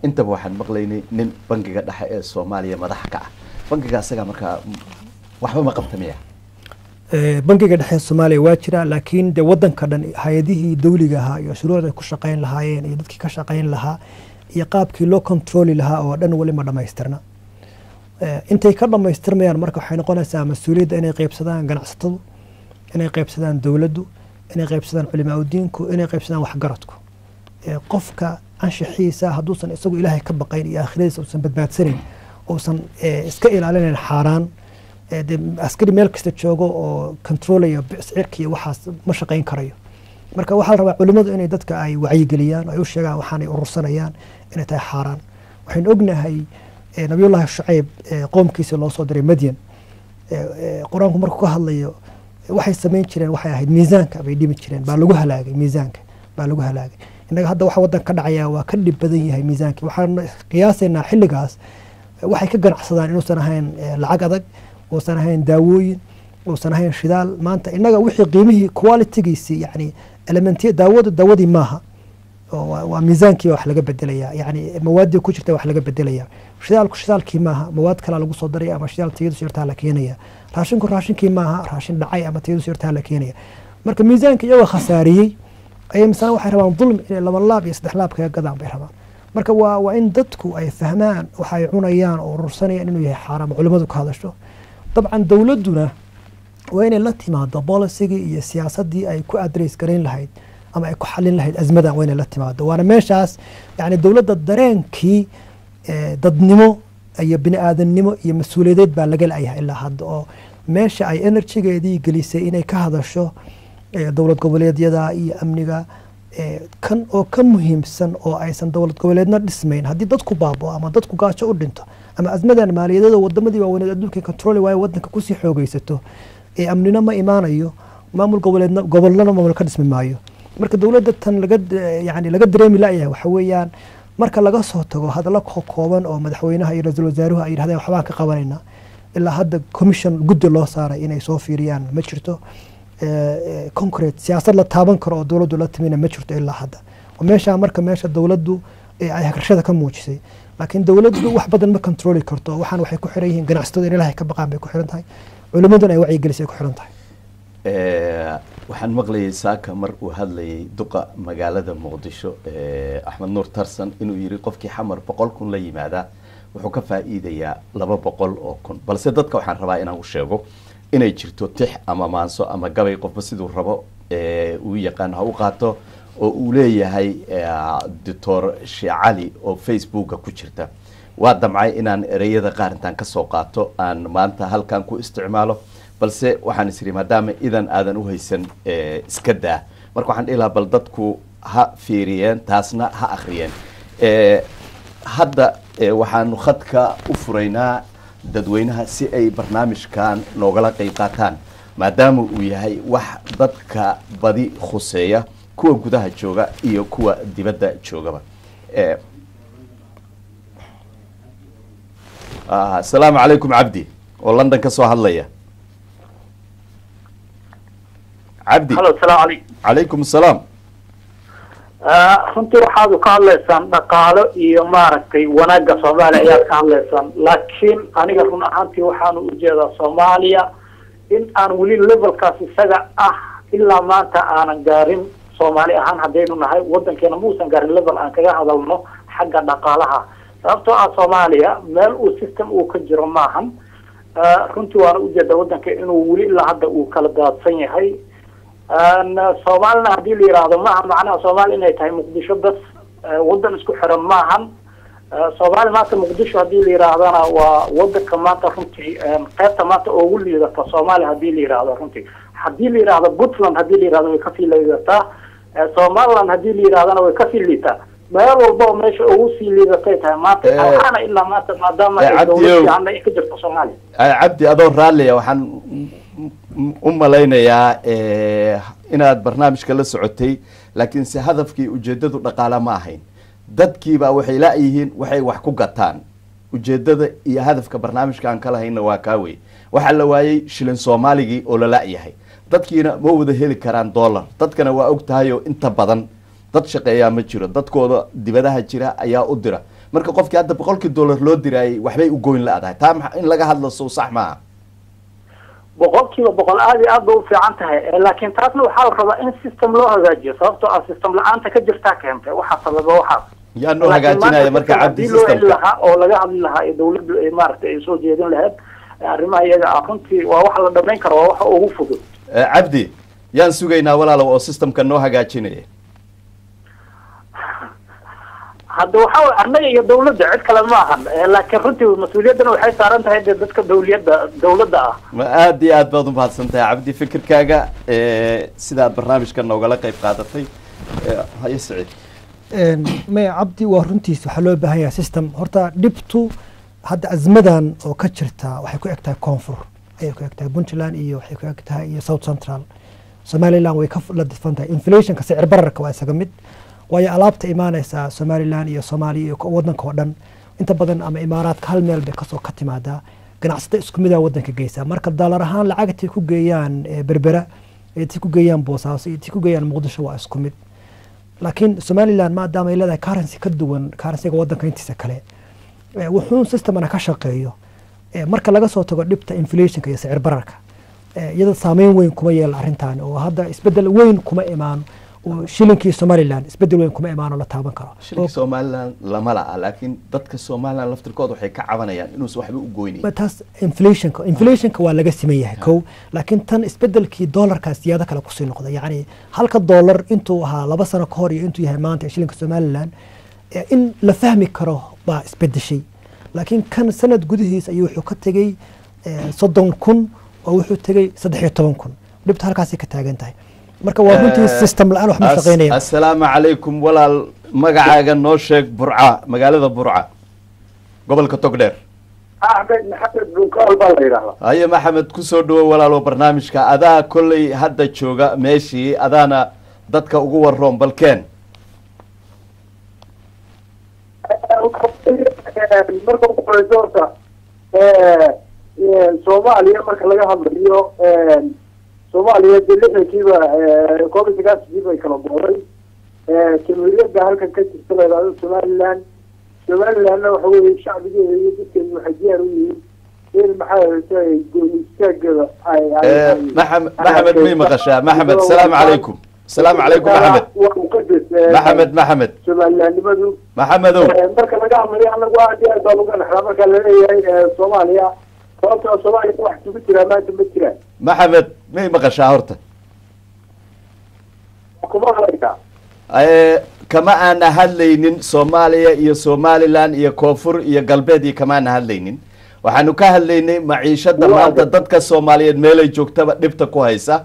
intaba waxaan maqlaynay nin bangiga dhexe ee Soomaaliya madax ka ah. Bangiga asagaa markaa waxba ma qabta miya? Bangiga dhexe Soomaaliya waa jira, laakiin dee wadanka dhan hay-adihii dowliga ahaa iyo shuruucda ay ku shaqayn lahaayeen iyo dadkii ka shaqayn lahaa iyo qaabkii loo controli lahaa oo dhan weli ma dhamaystirna. Intay ka dhamaystirmayaan marka waxay noqonaysaa mas-uuliyadda inay qaybsadaan ganacsatadu, inay qaybsadaan dowladdu, inay qaybsadaan culimaa udiinku, inay qaybsadaan waxgaradku. Qofka anshaxiisa hadduusan isagu Ilaahay ka baqayn iyo aakhiradiisa uusan badbaadsanayn, uusan iska ilaalinayn xaaraan, dee askari meel kasta joogo oo controlaya sicirka iyo waxaas ma shaqayn karayo. Marka waxaa la rabaa culimmadu inay dadka ay wacyigeliyaan, ay u sheegaan waxaanay urursanayaan inay tahay xaaraan. Waxaynu ognahay Nabiyullaahi Shucayb qoomkiisa loo soo diray Madyan, Qur-aanku markuu ka hadlayo waxay samayn jireen waxay ahayd miisaanka bay dhimi jireen, baa lagu halaagay, miisaanka baa lagu halaagay. Innaga hadda waxa waddanka ka dhacaya waa ka dhib badan yahay miisaankii. Waxaan qiyaasaynaa xilligaas waxay ka ganacsadaan inuusan ahayn lacag adag, uusan ahayn daawooyin, uusan ahayn shidaal. Maanta innaga wixii qiimihii qualitygiisii, yani elementiya daawadu daawadii maaha oo waa miisaankii baa wax laga bedelaya, yani mawaadii ku jirta wax laga bedelaya. Shidaalku shidaalkii maaha, mawaad kalaa lagu soo daraya ama shidaal tayadu sirtaa la keenaya. Raashinku raashinkii maaha, raashin dhacay ama tayadu sirtaa la keenaya. Marka miisaanka iyagoo khasaariyey ayay misana waxay rabaan dulmi inay laba laab iyo saddex laab kaga gadaan bay rabaan. Marka waa in dadku ay fahmaan waxa ay cunayaan oo urursanayaan inuu yahay xaaraam, culimmadu ka hadasho. Dabcan dowladduna waa inay la timaado policygii iyo siyaasaddii ay ku address garayn lahayd ama ay ku xalin lahayd azmadan, waa inay la timaado. Waana meeshaas yani dowladda dareenkii dadnimo iyo bini aadamnimo iyo mas-uuliyadeed baa laga la'yahay ilaa hadda, oo meesha ay energygeedii gelisay inay ka hadasho dowlad goboleedyada iyo amniga kan oo ka muhiimsan, oo aysan dowlad goboleedna dhismayn haddii dadku baabo ama dadku gaajo u dhinto ama azmadan maaliyadeeda wadamadii waaweyneed adduunka controli waayo wadanka kusii xoogeysato, amnina ma imaanayo, maamul goboleedna gobolnana maamul ka dhismi maayo. Marka dowladda tan laga yani laga dareemi la'yahay waxa weeyaan, marka laga soo tago hadallo kooban oo madaxweynaha iyo ra-iisul wasaaruhu ay yidhahdeen waxbaan ka qabanaynaa, ilaa hadda commission guddi loo saaray inay soo fiiriyaan ma jirto. Concrete siyaasad la taaban karo oo dowladdu la timina ma jirto ilaa hadda. Oo meeshaa marka meesha dowladdu ay hagrashada ka muujisay. Laakiin dowladdu wax badan ma controli karto. Waxaan waxay ku xiran yihiin ganacsatada in Ilaahay ka baqaan bay ku xiran tahay, culimmaduna ay wacyigelisay ku xiran tahay. Waxaan maqlayay saaka mar uu hadlayay duqa magaalada Muqdisho Axmed Nuur Tarsan inuu yiri qofkii Xamar 100,000 la yimaada wuxuu ka faa'iidayaa 200,000. Balse dadka waxaan rabaa inaan u sheego inay jirto tix ama maanso ama gabay, qofba siduu rabo uu yaqaan ha u qaato, oo uu leeyahay Doctor Sheekh Cali oo Facebooka ku jirta. Waa damcay inaan ereyada qaar intaan kasoo qaato aan maanta halkan ku isticmaalo, balse waxaan isiri maadaama idan aadan u haysan iska daa. Marka waxaan dhihi lahaa bal dadku ha fiiriyeen taasna ha akhriyeen. Hadda waxaanu khadka u furaynaa dadweynaha si ay barnaamijkan noogala qeyb qaataan, maadaama uu yahay wax dadka badi khuseeya, kuwa gudaha jooga iyo kuwa dibadda joogaba. Asalaamu calaykum, Cabdi oo London ka soo hadlaya. Cabdi. Halo, asalaamu calaykum. Calaykum asalaam. Runtii waxaad ka hadlaysaan dhaqaalo iyo maaragtay wanaagga Soomaaliya ayaad ka hadlaysaan, laakiin aniga run ahaantii waxaanu ujeedaa Soomaaliya in aan weli levelkaas isaga ah ilaa maanta aanan gaarin. Soomaali ahaan haddaynu nahay, wadankeena muusan gaarin level aan kaga hadalno xagga dhaqaalaha, sababtoo ah Soomaaliya meel uu system uu ka jiro maahan. Runtii waana ujeedaa wadanka inuu weli ilaa hadda uu kala daadsan yahay. Soomaalina haddii la yiraahdo, maaha macnaha Soomaali inay tahay Muqdisho bas. Wadan isku xiran maahan Soomaali maanta. Muqdisho haddii la yiraahdana waa wadanka maanta runtii qaybta maanta ugu liidata Soomaaliya. Haddii la yiraahdo, runtii haddii la yiraahdo Puntland haddii la yirahdo, way kasii liidataa. Somaliland haddii la yirahdana way kasii liitaa. Meel walba oo meesha ugu sii liidatay tahay maanta, waxaana ilaa maanta maadaama ay dowlad fiican ay ka jirto Soomaaliya. Cabdi, adoo raalliya, waxaan u malaynayaa inaad barnaamijka la socotay, laakiin se hadafkii ujeedadu dhaqaala ma ahayn. Dadkiibaa waxay la-yihiin waxay wax ku gataan. Ujeedada iyo hadafka barnaamijka aan ka lahayna waa kaa wey. Waxaa la waayey shilin Soomaaligii oo la la-yahay, dadkiina ma wada heli karaan dollar. Dadkana waa og tahay oo inta badan dad shaqeeyaa ma jiro, dadkooda dibadaha jira ayaa u dira. Marka qofkii hadda $100 loo diraayay waxbay u goyn la-dahay. Taa in laga hadlo sow sax maaha? 100%, aad iyo aad ba u fiican tahay, laakiin taasna waxaa la rabaa in system loo hagaajiyo, sababtoo ah system la-aanta ka jirtaa keentay waxaa sababa waxaas. Yaa noo hagaajinaya marka, Cabdi, haddii loo heli systemka? lahaa oo laga hadli lahaa ee dawladdu ay maaragtay ay soo jeedin lahayd arrimaha iyaga ah, runtii waa wax la dhamayn karo, waa waxa ugu fudud. Cabdi, yaan sugaynaa walaalow oo systemka noo hagaajinaya? Hadda waxa way annaga iyo dawladda, cid kale ma ahan, laakiin runtii mas-uuliyaddana waxay saaran tahay dee dadka dawladda ah. Ma aad iyo aad baad umahadsan tahay, Cabdi, fikirkaaga sidaad barnaamijka noogala qayb qaadatay. Haye, Saciid. Maya, Cabdi waa runtiis, waxaa loo baahan yahay system. Horta dhibtu hadda azmadan oo ka jirta waxay ku eg tahay koonfur ayay ku eg tahay, Puntland iyo waxay ku eg tahay iyo South Central. Somaliland way ka la difan tahay inflationka, sicir bararka waa isaga mid, waayo alaabta imaanaysa Somaliland iyo Soomaaliya iyo wadanka oo dhan inta badan ama Imaaraadka hal meel bay kasoo ka timaadaa, ganacsata isku midaa wadanka geysa. Marka daalar ahaan lacagtay ku geeyaan Berbera iyo tay ku geeyaan Boosaaso iyo tay ku geeyaan Muqdisho waa isku mid. Laakiin Somaliland maadaama ay leedahay currency ka duwan currencyga wadanka intiisa kale, wuxuu systemana ka shaqeeyo. Marka laga soo tago dhibta inflationka iyo sicir bararka, iyada saameyn weyn kuma yeelan arrintan, oo hadda isbedel weyn kuma imaan oo shilinkii Somaliland isbedel weyn kuma imaan oo la taaban karo. Shilinka Somaliland lama la'a, laakiin dadka Somaliland laftirkooda waxay ka cabanayaan inuusan waxba u goynayn. Taas inflationka waa laga siman yahay kow, laakiin tan isbedelkii dollarkaa siyaado kale kusii noqda, yacni halka dollar intuu ahaa 2 sano ka hor iyo intuu yahay maanta shilinka Somaliland, in la fahmi karo baa isbedeshay. Laakiin kan sanad gudihiis ayuu wuxuu ka tegey 30,000 oo wuxuu tegey 13,000. Dhibta halkaasay ka taagan tahay. Marka waa runtii system la-aan wax ma shaqeynaya. Assalaamu calaykum walaal, magacaaga noo sheeg. Burca, magaalada Burca, gobolka Togdheer. Axmed Maxamed Bunkaal baa la yidhahdaa. Haye Maxamed, kusoo dhawo walaalo barnaamijka. Adaa kolley hadda jooga meeshii, adaana dadka ugu waroon, balkeen. Marka ugu horeyso horta Soomaaliya marka laga hadlayo, Soomaaliya dee 60kiiba, 91kii bay kala booday. Jamhuuriyadda halkan ka jirta la yidhahdo Somaliland, Somalilandna waxa weeye shacbigeeda iyo dadkeedu waxay diyaar u yihiin in maxaa hayse gooni istaagada ay Maxamed, Maxamed, may maqashaa? Maxamed, asalaamu calaykum. Asalaamu calaykum, Maxamed. Waa muqadas. Maxamed, Maxamed. Somalilandnimadu. Maxamedow. Marka laga hadlayo anagu aad iyo aad baan uga naxdaa marka laleeyahay Soomaaliya, sababtoo Soomaaliya wax isugu jiraa maanta ma jiraan. Maxamed, may maqashaa horta? Kuma hadlaysaa. Kama aana hadlaynin Soomaaliya iyo Somaliland iyo koonfur iyo galbeed iyo kamaana hadlaynin. Waxaanu ka hadlaynay maciishada maanta dadka Soomaaliyeed meelay joogtaba dhibta ku haysa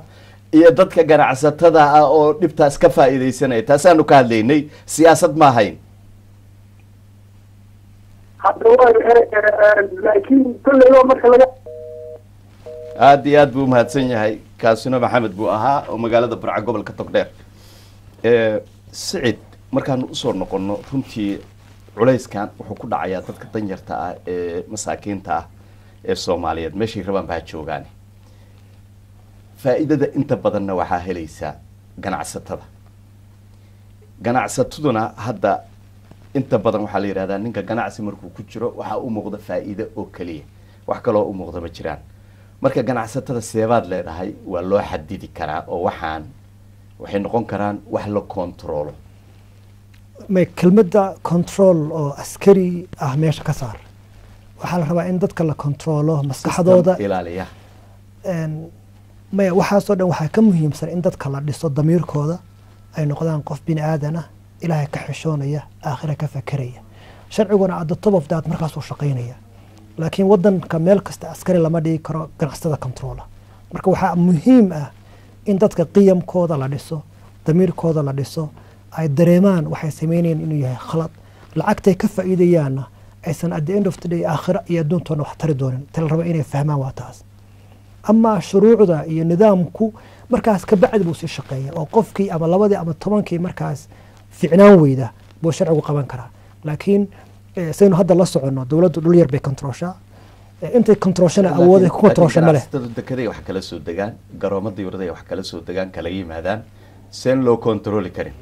iyo dadka ganacsatada ah oo dhibtaas ka faa'iidaysanaya. Taasaanu ka hadlaynay, siyaasad ma ahayn. Hadda waa laakiin kolleyba marka laga Aad iyo aad buu umahadsan yahay. Kaasina Maxamed buu ahaa oo magaalada Burca, gobolka Togdheer. Sicid, markaanu usoo noqono, runtii culayskan wuxuu ku dhacayaa dadka danyarta ah ee masaakiinta ah ee Soomaaliyeed meeshay rabaan baa joogaan. Faa'iidada inta badanna waxaa helaysaa ganacsatada. Ganacsataduna hadda inta badan waxaa la yidhahdaa ninka ganacsi markuu ku jiro waxaa u muuqda faa'iido oo keliya, wax kaloo u muuqda ma jiraan. Marka ganacsatada seebaad leedahay waa loo xadidi karaa oo waxaan waxay noqon karaan wax la kontaroolo? May, kelmadda control oo askari ah meesha ka saar. Waxaa la rabaa in dadka la controlo maskaxdooda. System ilaaliya. Maya, waxaasoo dhan waxaa ka muhiimsan in dadka la dhiso damiirkooda, ay noqdaan qof bini aadan ah, Ilaahay ka xishoonaya, aakhira ka fakeraya. Sharciguna at the top of that markaasuu shaqaynaya. Laakiin wadanka meel kasta askari lama dhigi karo ganacsatada controla. Marka waxaa muhiim ah in dadka qiyamkooda la dhiso, damiirkooda la dhiso, ay dareemaan waxay sameynayaan inuu yahay khalad, lacagtay ka faa'iidayaanna aysan at the end of the day aakhira iyo adduuntoona wax tari doonin. Ta la rabo inay fahmaan waa taas. Ama shuruucda iyo nidaamku markaas ka bacdi buu sii shaqeeya, oo qofkii ama labadii ama 10kii markaas ficnaan weyda buu sharcigu qaban karaa. Laakiin saynu hadda la soconno, dowladdu dhul yar bay kontrooshaa. Intay kontrooshana awooday ku kontroosha ma leh. Ganacsatadu dekeday wax kala soo degaan, garoomada diyuuradahay wax kala soo degaan, kala yimaadaan, seen loo kontroli karin?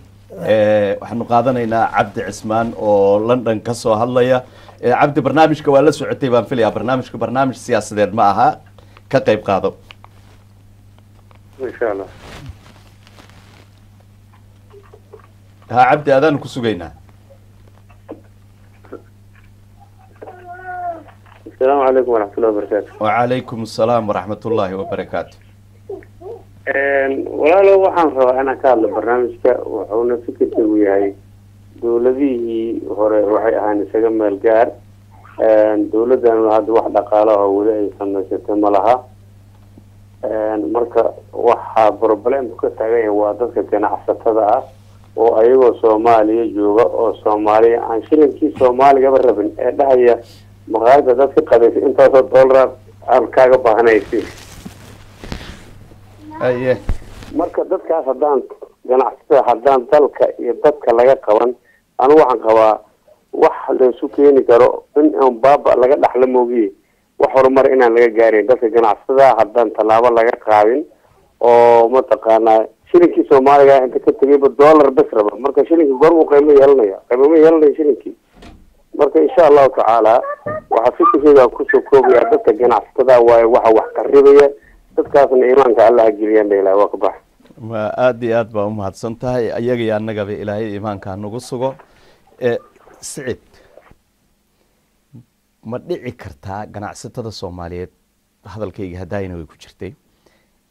Waxaanu qaadanaynaa Cabdi Cismaan oo London ka soo hadlaya. Cabdi, barnaamijka waa la socotay baan filayaa. Barnaamijku barnaamij siyaasadeed ma aha, ka qayb qaado. Insha Allah. Ha Cabdi, adaanu ku sugaynaa. Asalaamu calaykum waraxmatullahi wabarakaatu. Wacalaykum asalaam waraxmat ullaahi wabarakaatu. Walaalo, waxaan rabaa inaan ka hadlo barnaamijka. Wuxuuna fikirkaygu yahay, dowladihii hore waxay ahaan isaga meel gaar. Dowladdan hadda wax dhaqaala oo weli ay samaysatay ma laha. Marka waxaa problemku ka taagan yahay waa dadka ganacsatada ah oo ayagoo Soomaaliya jooga oo Soomaaliya aan shilinkii Soomaaligaba rabin, ee dhahaya maqaayada dadka qadaysa intaasoo dollar aan kaaga baahanaysi. Marka dadkaas haddaan ganacsatada haddaan dalka iyo dadka laga qaban, anigu waxaan qabaa wax laysu keeni karo in un baaba laga dhaxlo moogiye, wax horumar inaan laga gaarin. Dadka ganacsatada haddaan tallaabo laga qaadin oo mataqaanaa shilinkii Soomaaliga inta ka tegayba dollar bes raba, marka shilinka goormuu qiimo yeelanaya? Qiimo ma yeelanaya shilinkii. Marka insha Allahu tacaala waxaa fikirkeyga kusoo koobaya, dadka ganacsatada waaye waxa wax qaribaya. Dadkaasna iimaanka Allaha geliyaan ba Ilahi waa ka bax. Ma aada iyo aad baa umahadsan tahay. Ayaga iyo annagaba Ilaahay iimaanka nagu sugo. Sicid, ma dhici kartaa ganacsatada Soomaaliyeed, hadalkayga haddaayna way ku jirtay,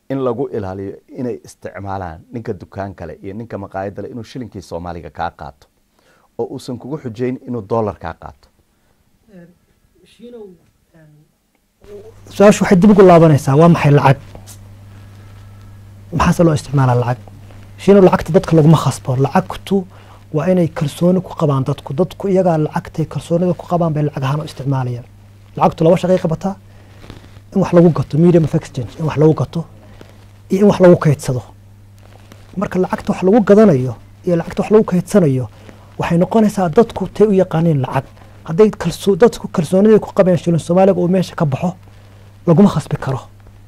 in lagu ilaaliyo inay isticmaalaan ninka dukaan kale iyo ninka maqaayadda le inuu shilinkii Soomaaliga kaa qaato oo uusan kugu xujayn inuu dollar kaa qaato? Su-aashu waxay dib ugu laabanaysaa, waa maxay lacag? Maxaase loo isticmaalaa lacag? Shiino, lacagta dadka laguma khasbo. Lacagtu waa inay kalsooni ku qabaan dadku. Dadku iyagaa lacagtay kalsoonida ku qabaan bay lacag ahaan u isticmaalayaan. Lacagtu laba shaqay qabataa: in wax lagu gato, medium of exchange, in wax lagu gato iyo in wax lagu kaydsado. Marka lacagta wax lagu gadanayo iyo lacagta wax lagu kaydsanayo waxay noqonaysaa dadku tay u yaqaaniin lacag. Hadday dadku kalsoonidii ku qabeen shilin Soomaaliga uu meesha ka baxo, laguma khasbi karo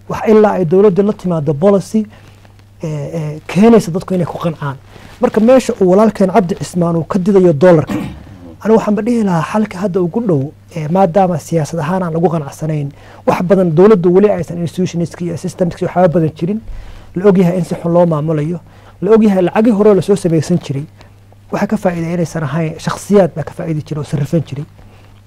wax, ilaa ay dowladdu la timaado policy keenaysa dadku inay ku qancaan. Marka meesha uu walaalkeen Cabdi Cismaan uu ka didayo dollarka, anigu waxaan ba dhihi lahaa xalka hadda ugu dhow, maadaama siyaasad ahaan aan lagu qanacsanayn wax badan, dowladdu weli aysan institutionska iyo systemska iyo waxyaaba badan jirin, la ogyahay in si xun loo maamulayo, la ogyahay lacagii hore lasoo samaysan jiray waxa ka faa'iiday inaysan ahayn, shakhsiyaad baa ka faa'iidi jiray oo sarrifan jiray,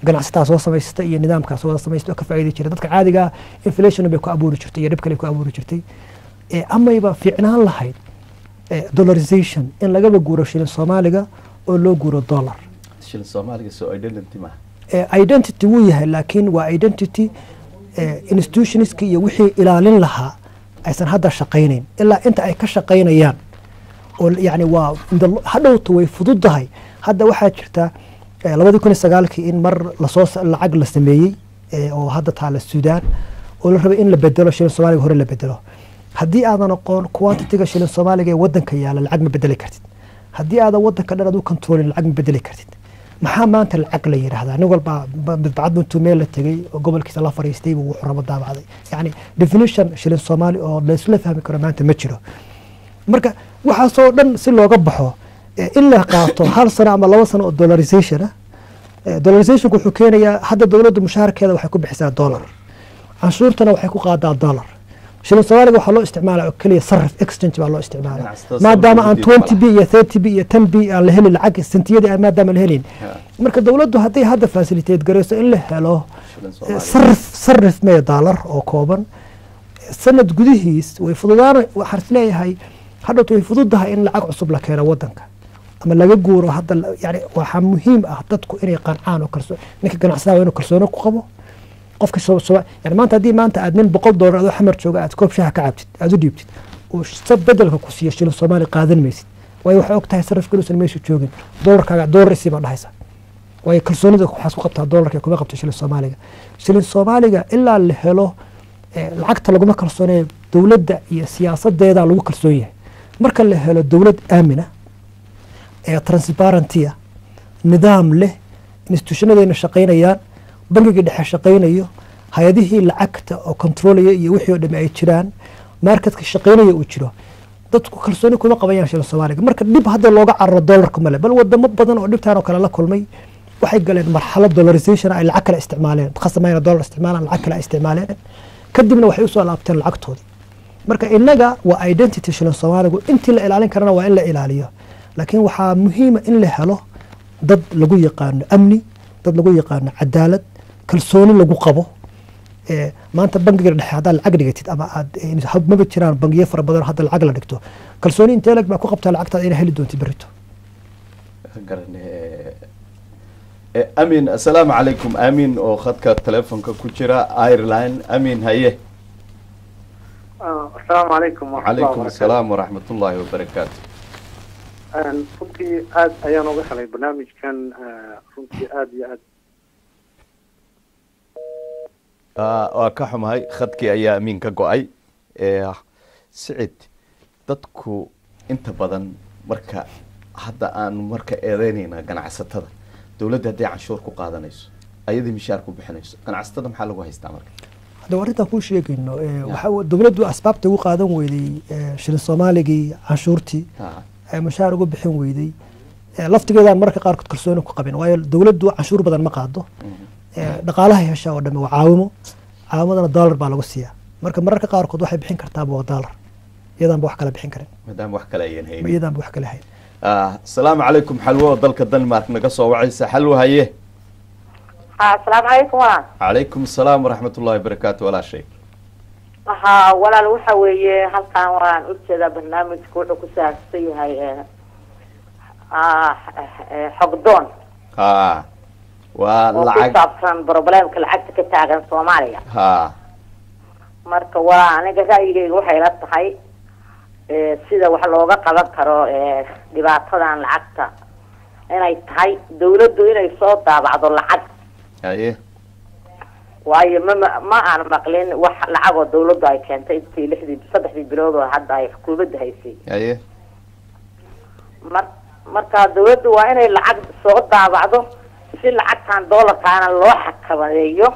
ganacsataa soo samaysata iyo nidaamkaa soo wada samaysta oo ka faa'iidi jiray. Dadka caadiga ah inflation bay ku abuuri jirtay iyo dhib kale ku abuuri jirtay. Amayba fiicnaan lahayd dollarization, in lagaba guuro shilin Soomaaliga oo loo guuro dollar. Shilin Soomaaliga soo identity maaha? Identity wuu yahay, laakiin waa identity institutionska iyo wixii ilaalin lahaa aysan hadda shaqaynayn. Ilaa inta ay ka shaqaynayaan oo yani waa hadhowta way fududahay. Hadda waxaa jirta 2009kii in mar lasoo lacag la sameeyey oo hadda taala Suudaan oo la rabay in la bedelo shilin Soomaaliga hore la bedelo. Haddii aadan aqoon quantity-ga shilin Soomaaliga ee wadanka yaala, lacag ma bedeli kartid. Haddii aadan wadanka dhan aad u controlin, lacag ma bedeli kartid. Maxaa maanta lacag la yidhaahdaa? Nin walba midbacad intuu meel la tegey oo gobolkiisa la fariistay buu wuxuu rabo daabacday. Yani definition shilin Soomaali oo laysla fahmi karo maanta ma jiro. Marka waxaasoo dhan si looga baxo, in la qaato 1 sano ama 2 sano oo dollarization ah. Dollarizationku wuxuu keenayaa, hadda dowladda mushaharkeeda waxay ku bixisaa dollar, canshuurtana waxay ku qaadaa dollar. Shilin Soomaaliga waxaa loo isticmaalaa oo keliya sarif, exchange baa loo isticmaalaa, maadaama aan 20 b iyo 30 b iyo 10 b aan la helin, lacag sentiyadii aan maadaama la helin. Marka dowladdu hadday hadda facilitate garayso in la helo sarif maya dollar oo kooban sanad gudihiis, way fududaan. Waxaan is leeyahay hadhowta way fududahay in lacag cusub la keeno wadanka ama laga guuro hadda. Yani waxaa muhiim ah dadku inay qancaan oo kalso ninka ganacsadaha waa inuu kalsooni ku qabo qofka. Yani maanta haddii maanta aad nin $100 adoo Xamar jooga aad koob shaha ka cabtid, aad u dhiibtid, uu bedelka ku siiyo shilin Soomaali, qaadan maysid, waayo waxay og tahay sarifka inuusan meesha joogin. Dollarkaaga dollar isii baa dhahaysa, waayo kalsoonida waxaas ku qabtaa dollarka, kuma qabto shilin Soomaaliga. Shilin Soomaaliga ilaa la helo, lacagta laguma kalsooneeyo, dowladda iyo siyaasadeeda lagu kalsoon yahay. Marka la helo dowlad aamina ee transparency ah, nidaam leh, institutionadayna shaqaynayaan, bangiga dhexe shaqaynayo, hay-adihii lacagta oo controlaya iyo wixii oo dhami ay jiraan, marketka shaqaynaya uu jiro, dadku kalsooni kuma qabayaan shilin Soomaaliga. Marka dhib hadda looga cararo dollarka male, bal wadamo badan oo dhibtaan oo kale la kulmay waxay galeen marxalad dollarization, ay lacag kale isticmaaleen, khasamayna dollar isticmaalaan, lacag kale ay isticmaaleen, kadibna waxay usoo laabteen lacagtoodii. Marka innaga waa identity shilin Soomaaligu, intii la ilaalin karana waa in la ilaaliyo, laakiin waxaa muhiima in la helo dad lagu yaqaano amni, dad lagu yaqaano cadaalad, kalsooni lagu qabo. Maanta bangiga dhexe haddaad lacag dhigatid ama aad, maba jiraan bangiyo fara badan hadda lacag la dhigto, kalsooni intee lag baa ku qabtaa lacagtaada inay heli doontid berrito? Amin, assalaamu calaykum. Amin oo khadka telefonka ku jira Ireland. Amin, haye. Asalaamu calaykum. Calaykum asalaam waraxmat ullaahi wabarakaatu. Runtii aad ayaan uga helay barnaamijkan, runtii aad iyo aad. Waa ka xumahay, khadkii ayaa Amiin ka go-ay. Sicid, dadku inta badan marka hadda aanu marka eedeynayna ganacsatada, dowladda hadday canshuur ku qaadanayso, ayadii mishaar ku bixinayso, ganacsatada maxaa lagu haystaa marka? Hadda arrintaan kuu sheegayno, waxaa dowladdu asbaabta ugu qaadan weyday shilin Soomaaligii canshuurtii mushaar ugu bixin weyday, laftigeedaan mararka qaarkood kalsooni ku qabin, waayo dowladdu canshuur badan ma qaado. Dhaqaalaha heshaa oo dhamme waa caawimo, caawimadana dollar baa lagu siiyaa. Marka mararka qaarkood waxay bixin kartaaba waa dollar, iyadaanba wax kale bixin karin. Maadaama wax kale ayan haynin. Iyadaanba wax kale hayn. Asalaamu calaykum. Xalwo oo dalka Denmark naga soo wacaysa. Xalwo, haye. Asalaamu calaykum walaal. Calaykum asalaam waraxmat ullahi wabarakaatu, walaashay. Ha walaal, waxa weeye halkan waan ujeedaa barnaamijka wuxuu ku saabsan yahay xogdoon. Ha, waa oo ku lacag saabsan problemka lacagta ka taagan Soomaaliya. Marka waa aniga ra'yigayga waxay la tahay, sida wax looga qaban karo dhibaatadan lacagta inay tahay dawladdu inay soo daabacdo lacag. Waayo ma aan maqlin wax lacag oo dawladdu ay keentay intii 6dii 3dii bilood oo hadda ay xukuumadda haysay. Marka dawladdu waa inay lacag soo daabacdo si lacagtan doolarkaana loo xakameeyo,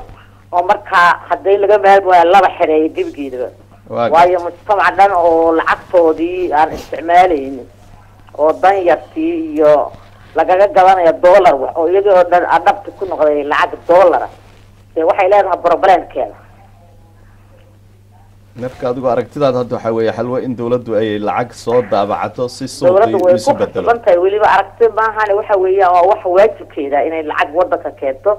oo markaa hadday laga maarmi waayo laba xereeyo gebigeedaba, waayo mujtamac dhan oo lacagtoodii aan isticmaalaynin oo danyartii iyo lagaga gadanaya dollar, wax oo iyagii oo dhan adhabti ku noqday lacag dollara, dee waxay leedahay problemkeeda. Marka adigu aragtidaada hadda waxaa weeye, Xalwo, in dawladdu ay lacag soo daabacato si dawladdu suuqii way isu ku bedelo. khasban tahay, weliba aragti maahane, waxa weeyaan waa wax waajibkeeda inay lacag wadanka keento,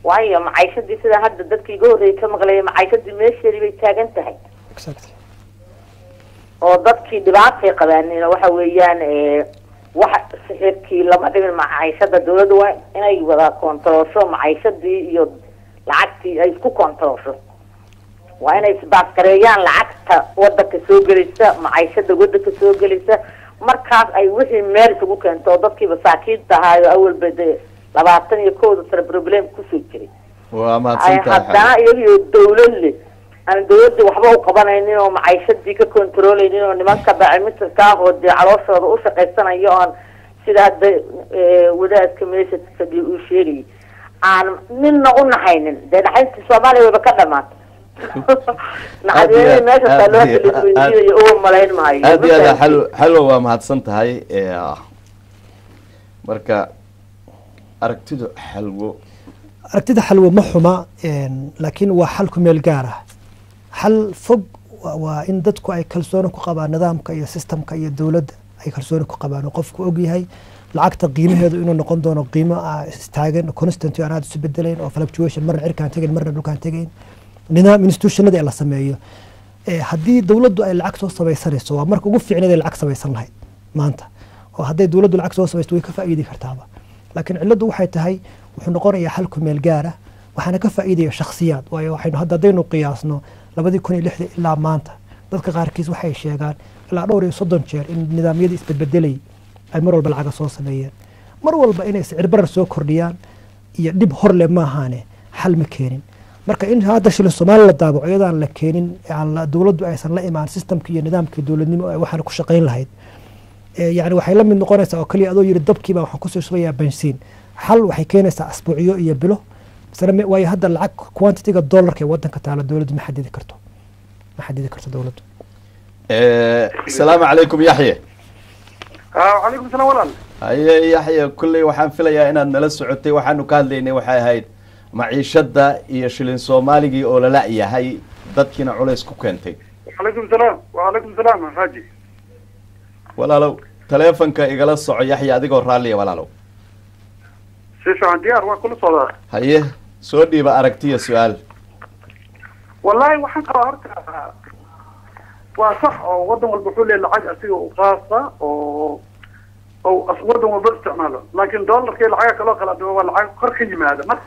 waayo macaishadii sida hadda dadkii iga horreeyay ka maqlayay, macaishadii meesheedii bay taagan tahay. Oo dadkii dhibaatay qabaanin, waxa weeyaan wax sixirkii lama dhimin macaishada. Dawladdu waa inay wada kontaroosho macaishadii iyo lacagtii, ay isku kontaroosho, waa inay isbaaskareeyaan lacagta wadanka soo gelaysa, macaishada wadanka soo gelaysa, markaas ay wixii meel isugu keento oo dadkii masaakiinta ahaayo awalba dee 21da sano problem kusoo jiray. Waa ay mahadsantahay. Haddana iyagiyo dawlad leh aan dawladda waxba u qabanaynin oo macaishadii ka kontrooleynin oo nimanka baacimitirka ah oo dee calooshooda u shaqaysanayo oon Sida hadda wadaadka meesha fadhiya uu sheegayay, aan ninna u naxaynin, dee naxayntii Soomaaliya wayba ka dhamaatay. Naxariis meesha taa loo weydiinayo uga malayn maayo. Aad iyo aad, Xalwo, waa mahadsan tahay. Marka aragtidu Xalwo? Aragtida Xalwo ma xuma, laakiin waa xal ku meel gaar ah. Xal fog waa in dadku ay kalsooni ku qabaan nidaamka iyo systemka iyo dowladda ay kalsooni ku qabaan, oo qofku og yahay lacagta qiimaheedu inuu noqon doono qiimo istaagan, constant, aan aad isu bedelayn oo fluctuation, marna cirkaan tegayn, marna dhulkaan tegayn, nidaam institutionada ee la sameeyo. Haddii dowladdu ay lacag soo samaysanayso, waa marka ugu fiicneed ay lacag samaysan lahayd maanta, oo hadday dowladdu lacag soo samaysto way ka faa'iidi kartaaba. Laakiin cilladdu waxay tahay wuxuu noqonayaa xal ku meel gaara, waxaana ka faa'iidaya shakhsiyaad. Waayo, waxaynu hadda haddaynu qiyaasno 2006-dii ilaa maanta, dadka qaarkiis waxay sheegaan ilaa dhowr iyo 30 jeer in nidaamyadii isbedbedelayay ay mar walba lacaga soo sameeyeen, mar walba inay sicir barar soo kordhiyaan iyo dhib horle maahaane xal ma keenin. Marka in hadda shilin Soomaali la daabaco iyadaan la keenin, dowladdu aysan la imaan systemkii iyo nidaamkii dowladnimo ay waxaan ku shaqayn lahayd, yani waxay la mid noqonaysaa oo kaliya adoo yiri dabkii baa waxaan kusoo shubayaa bensiin. Xal waxay keenaysaa asbuucyo iyo bilo misna, waayo hadda lacag quantity-ga dollarka ee wadanka taala dowladdu ma xadidi karto, ma xadidi karto dowladdu. Asalaamu calaykum, Yaxye. Wacalaykum salaam, walaal. Haye Yaxye, kulley waxaan filayaa inaad nala socotay. Waxaanu ka hadlaynay waxay ahayd maciishada iyo shilin Soomaaligii oo lala yahay, dadkiina culays ku keentay. Wacalaykum salaam, wacalaykum salaam, xaaji. Walaalow, taleefonka igala soco, Yaxya, adigoo raalliya, walaalow. Si fiican, diyaar, waa kula socdaa. Haye, soo dhiiba aragtiya su-aal. Wallahi waxaan qabaa horta waa sax oo wadan walba wuxuu leeyahay lacag asiga u qaasa oo wadan walba isticmaalo, laakiin dollarka iyo lacaga kaloo kala duwan waa lacag kor ka yimaada. Marka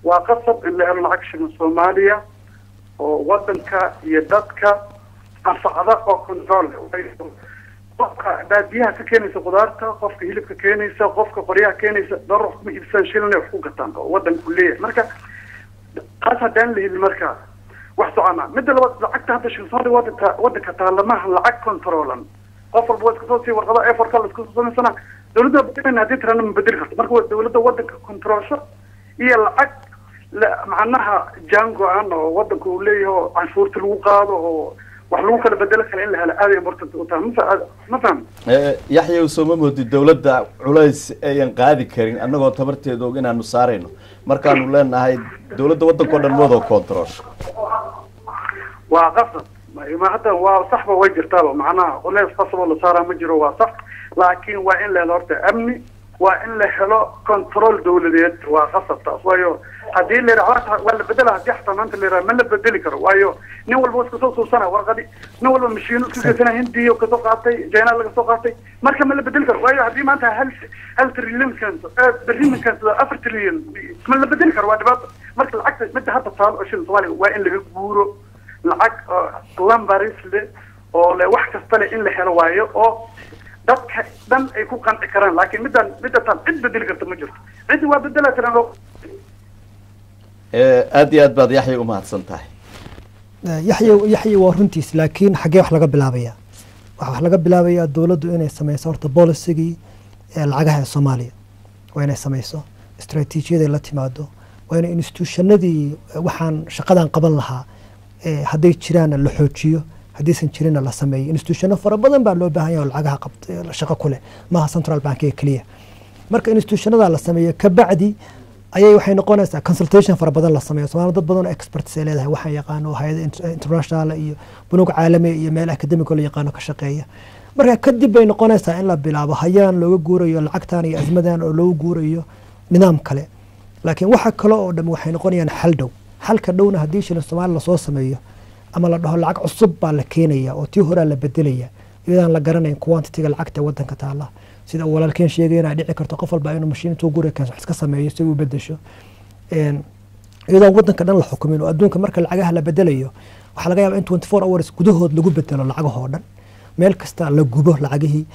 waa qasab in la helo lacag shilin Soomaaliya oo wadanka iyo dadka anfacda oo control. Qofka baadiyaha ka keenaysa khudaarta, qofka hilibka keenaysa, qofka qoryaha keenaysa, dollar wax kuma iibsan, shilin wax ku gataan oo wadanku leeyahay. Marka taas haddaan la helin, marka wax socona. Midda labaad, lacagta hadda shilin Soomaaliya wadanka taalla maaha lacag controlan. Qof walba waa iska soo sii warqado airportka la iska soo samaysana. Dowladda bedelana haddii tirana ma bedeli karto. Marka waa dowladda wadanka controlsho iyo lacag macnaha jaan go-an oo wadanka uu leeyahay oo canshuurta lagu qaado oo wax lagu kala bedelo kale in la helo aad ay important u tahay. Ma faham? Yaxya, soo ma moodid dowladda culays ayan qaadi karin, annagoo tabarteeda og inaanu saarayno markaanu leenahay dowladda waddanka o dhan moodoo controlsho? Waa qasab. Ma hadda waa saxba, way jirtaaba, macnaha culays qasab oo la saaraa ma jiro, waa sax, laakiin waa in la helo horta amni, waa in la helo control dowladeed, waa qasab taas. Waayo, haddii la yidhaahdo waa la bedela, haddii xataa maanta la yidhahdo ma la bedeli karo, waayo nin walba iska soo suubsana warqadi, nin walba mashiino iska keensana, Hindiya kasoo qaatay, China laga soo qaatay, marka ma la bedeli karo. Waayo, haddii maanta hal trilyan keento, berri ma keensado 4 trilyan, ma la bedeli karo, waa dhibaato. Marka lacagta midda hadda taal oo shilin Soomaaliga waa in laga guuro, lacag lambaris le oo le wax kasta le in la helo waayo oo dadka dhan ay ku qanci karaan. Laakiin middan midda tan cid bedeli karta ma jirto, cid waa bedela tiran. Aad iyo aad baad, Yaxya, umahadsan tahay. Yaxya, Yaxya waa runtiis, laakiin xaggee wax laga bilaabaya? Waxaa wax laga bilaabayaa dowladdu inay sameyso horta policygii lacagaha ee Soomaaliya, waa inay sameyso istaraatiijiyaday la timaado, waa inay institutionadii waxaan shaqadan qaban lahaa hadday jiraanna la xoojiyo, haddaysan jirinna la sameeyo. Institutiono fara badan baa loo baahan yahay oo lacagaha qabt shaqo ku leh, maaha central bankiga keliya. Marka institutionada la sameeyo kabacdi ayay waxay noqonaysaa consultation fara badan la sameeyo. Soomaalida dad badan oo experts ay leedahay, waxaan yaqaano hay'ada international iyo bunuug caalami iyo meel academic oo la yaqaano ka shaqeeya. Marka kadib bay noqonaysaa in la bilaabo hayaan looga guurayo lacagtan iyo azmadan oo looga guurayo nidaam kale. Laakiin waxa kale oo dham waxay noqonayaan xal dhow. Xalka dhowna haddii shilin Soomaali lasoo sameeyo ama la dhaho lacag cusub baa la keenaya oo tii horaa la bedelaya, iyadaan la garanayn quantity-ga lacagta wadanka taala, sida uu walaalkeen sheegay inay dhici karto qof walba inuu mashiin intuu guriga keenso wax iska sameeyo si uu bedesho, iyadoon wadanka dhan la xukumin. Oo adduunka marka lacagaha la bedelayo waxaa laga yaabaa in 24 hours gudahood lagu bedelo lacagahoo dhan, meel kasta la gubo lacagihii.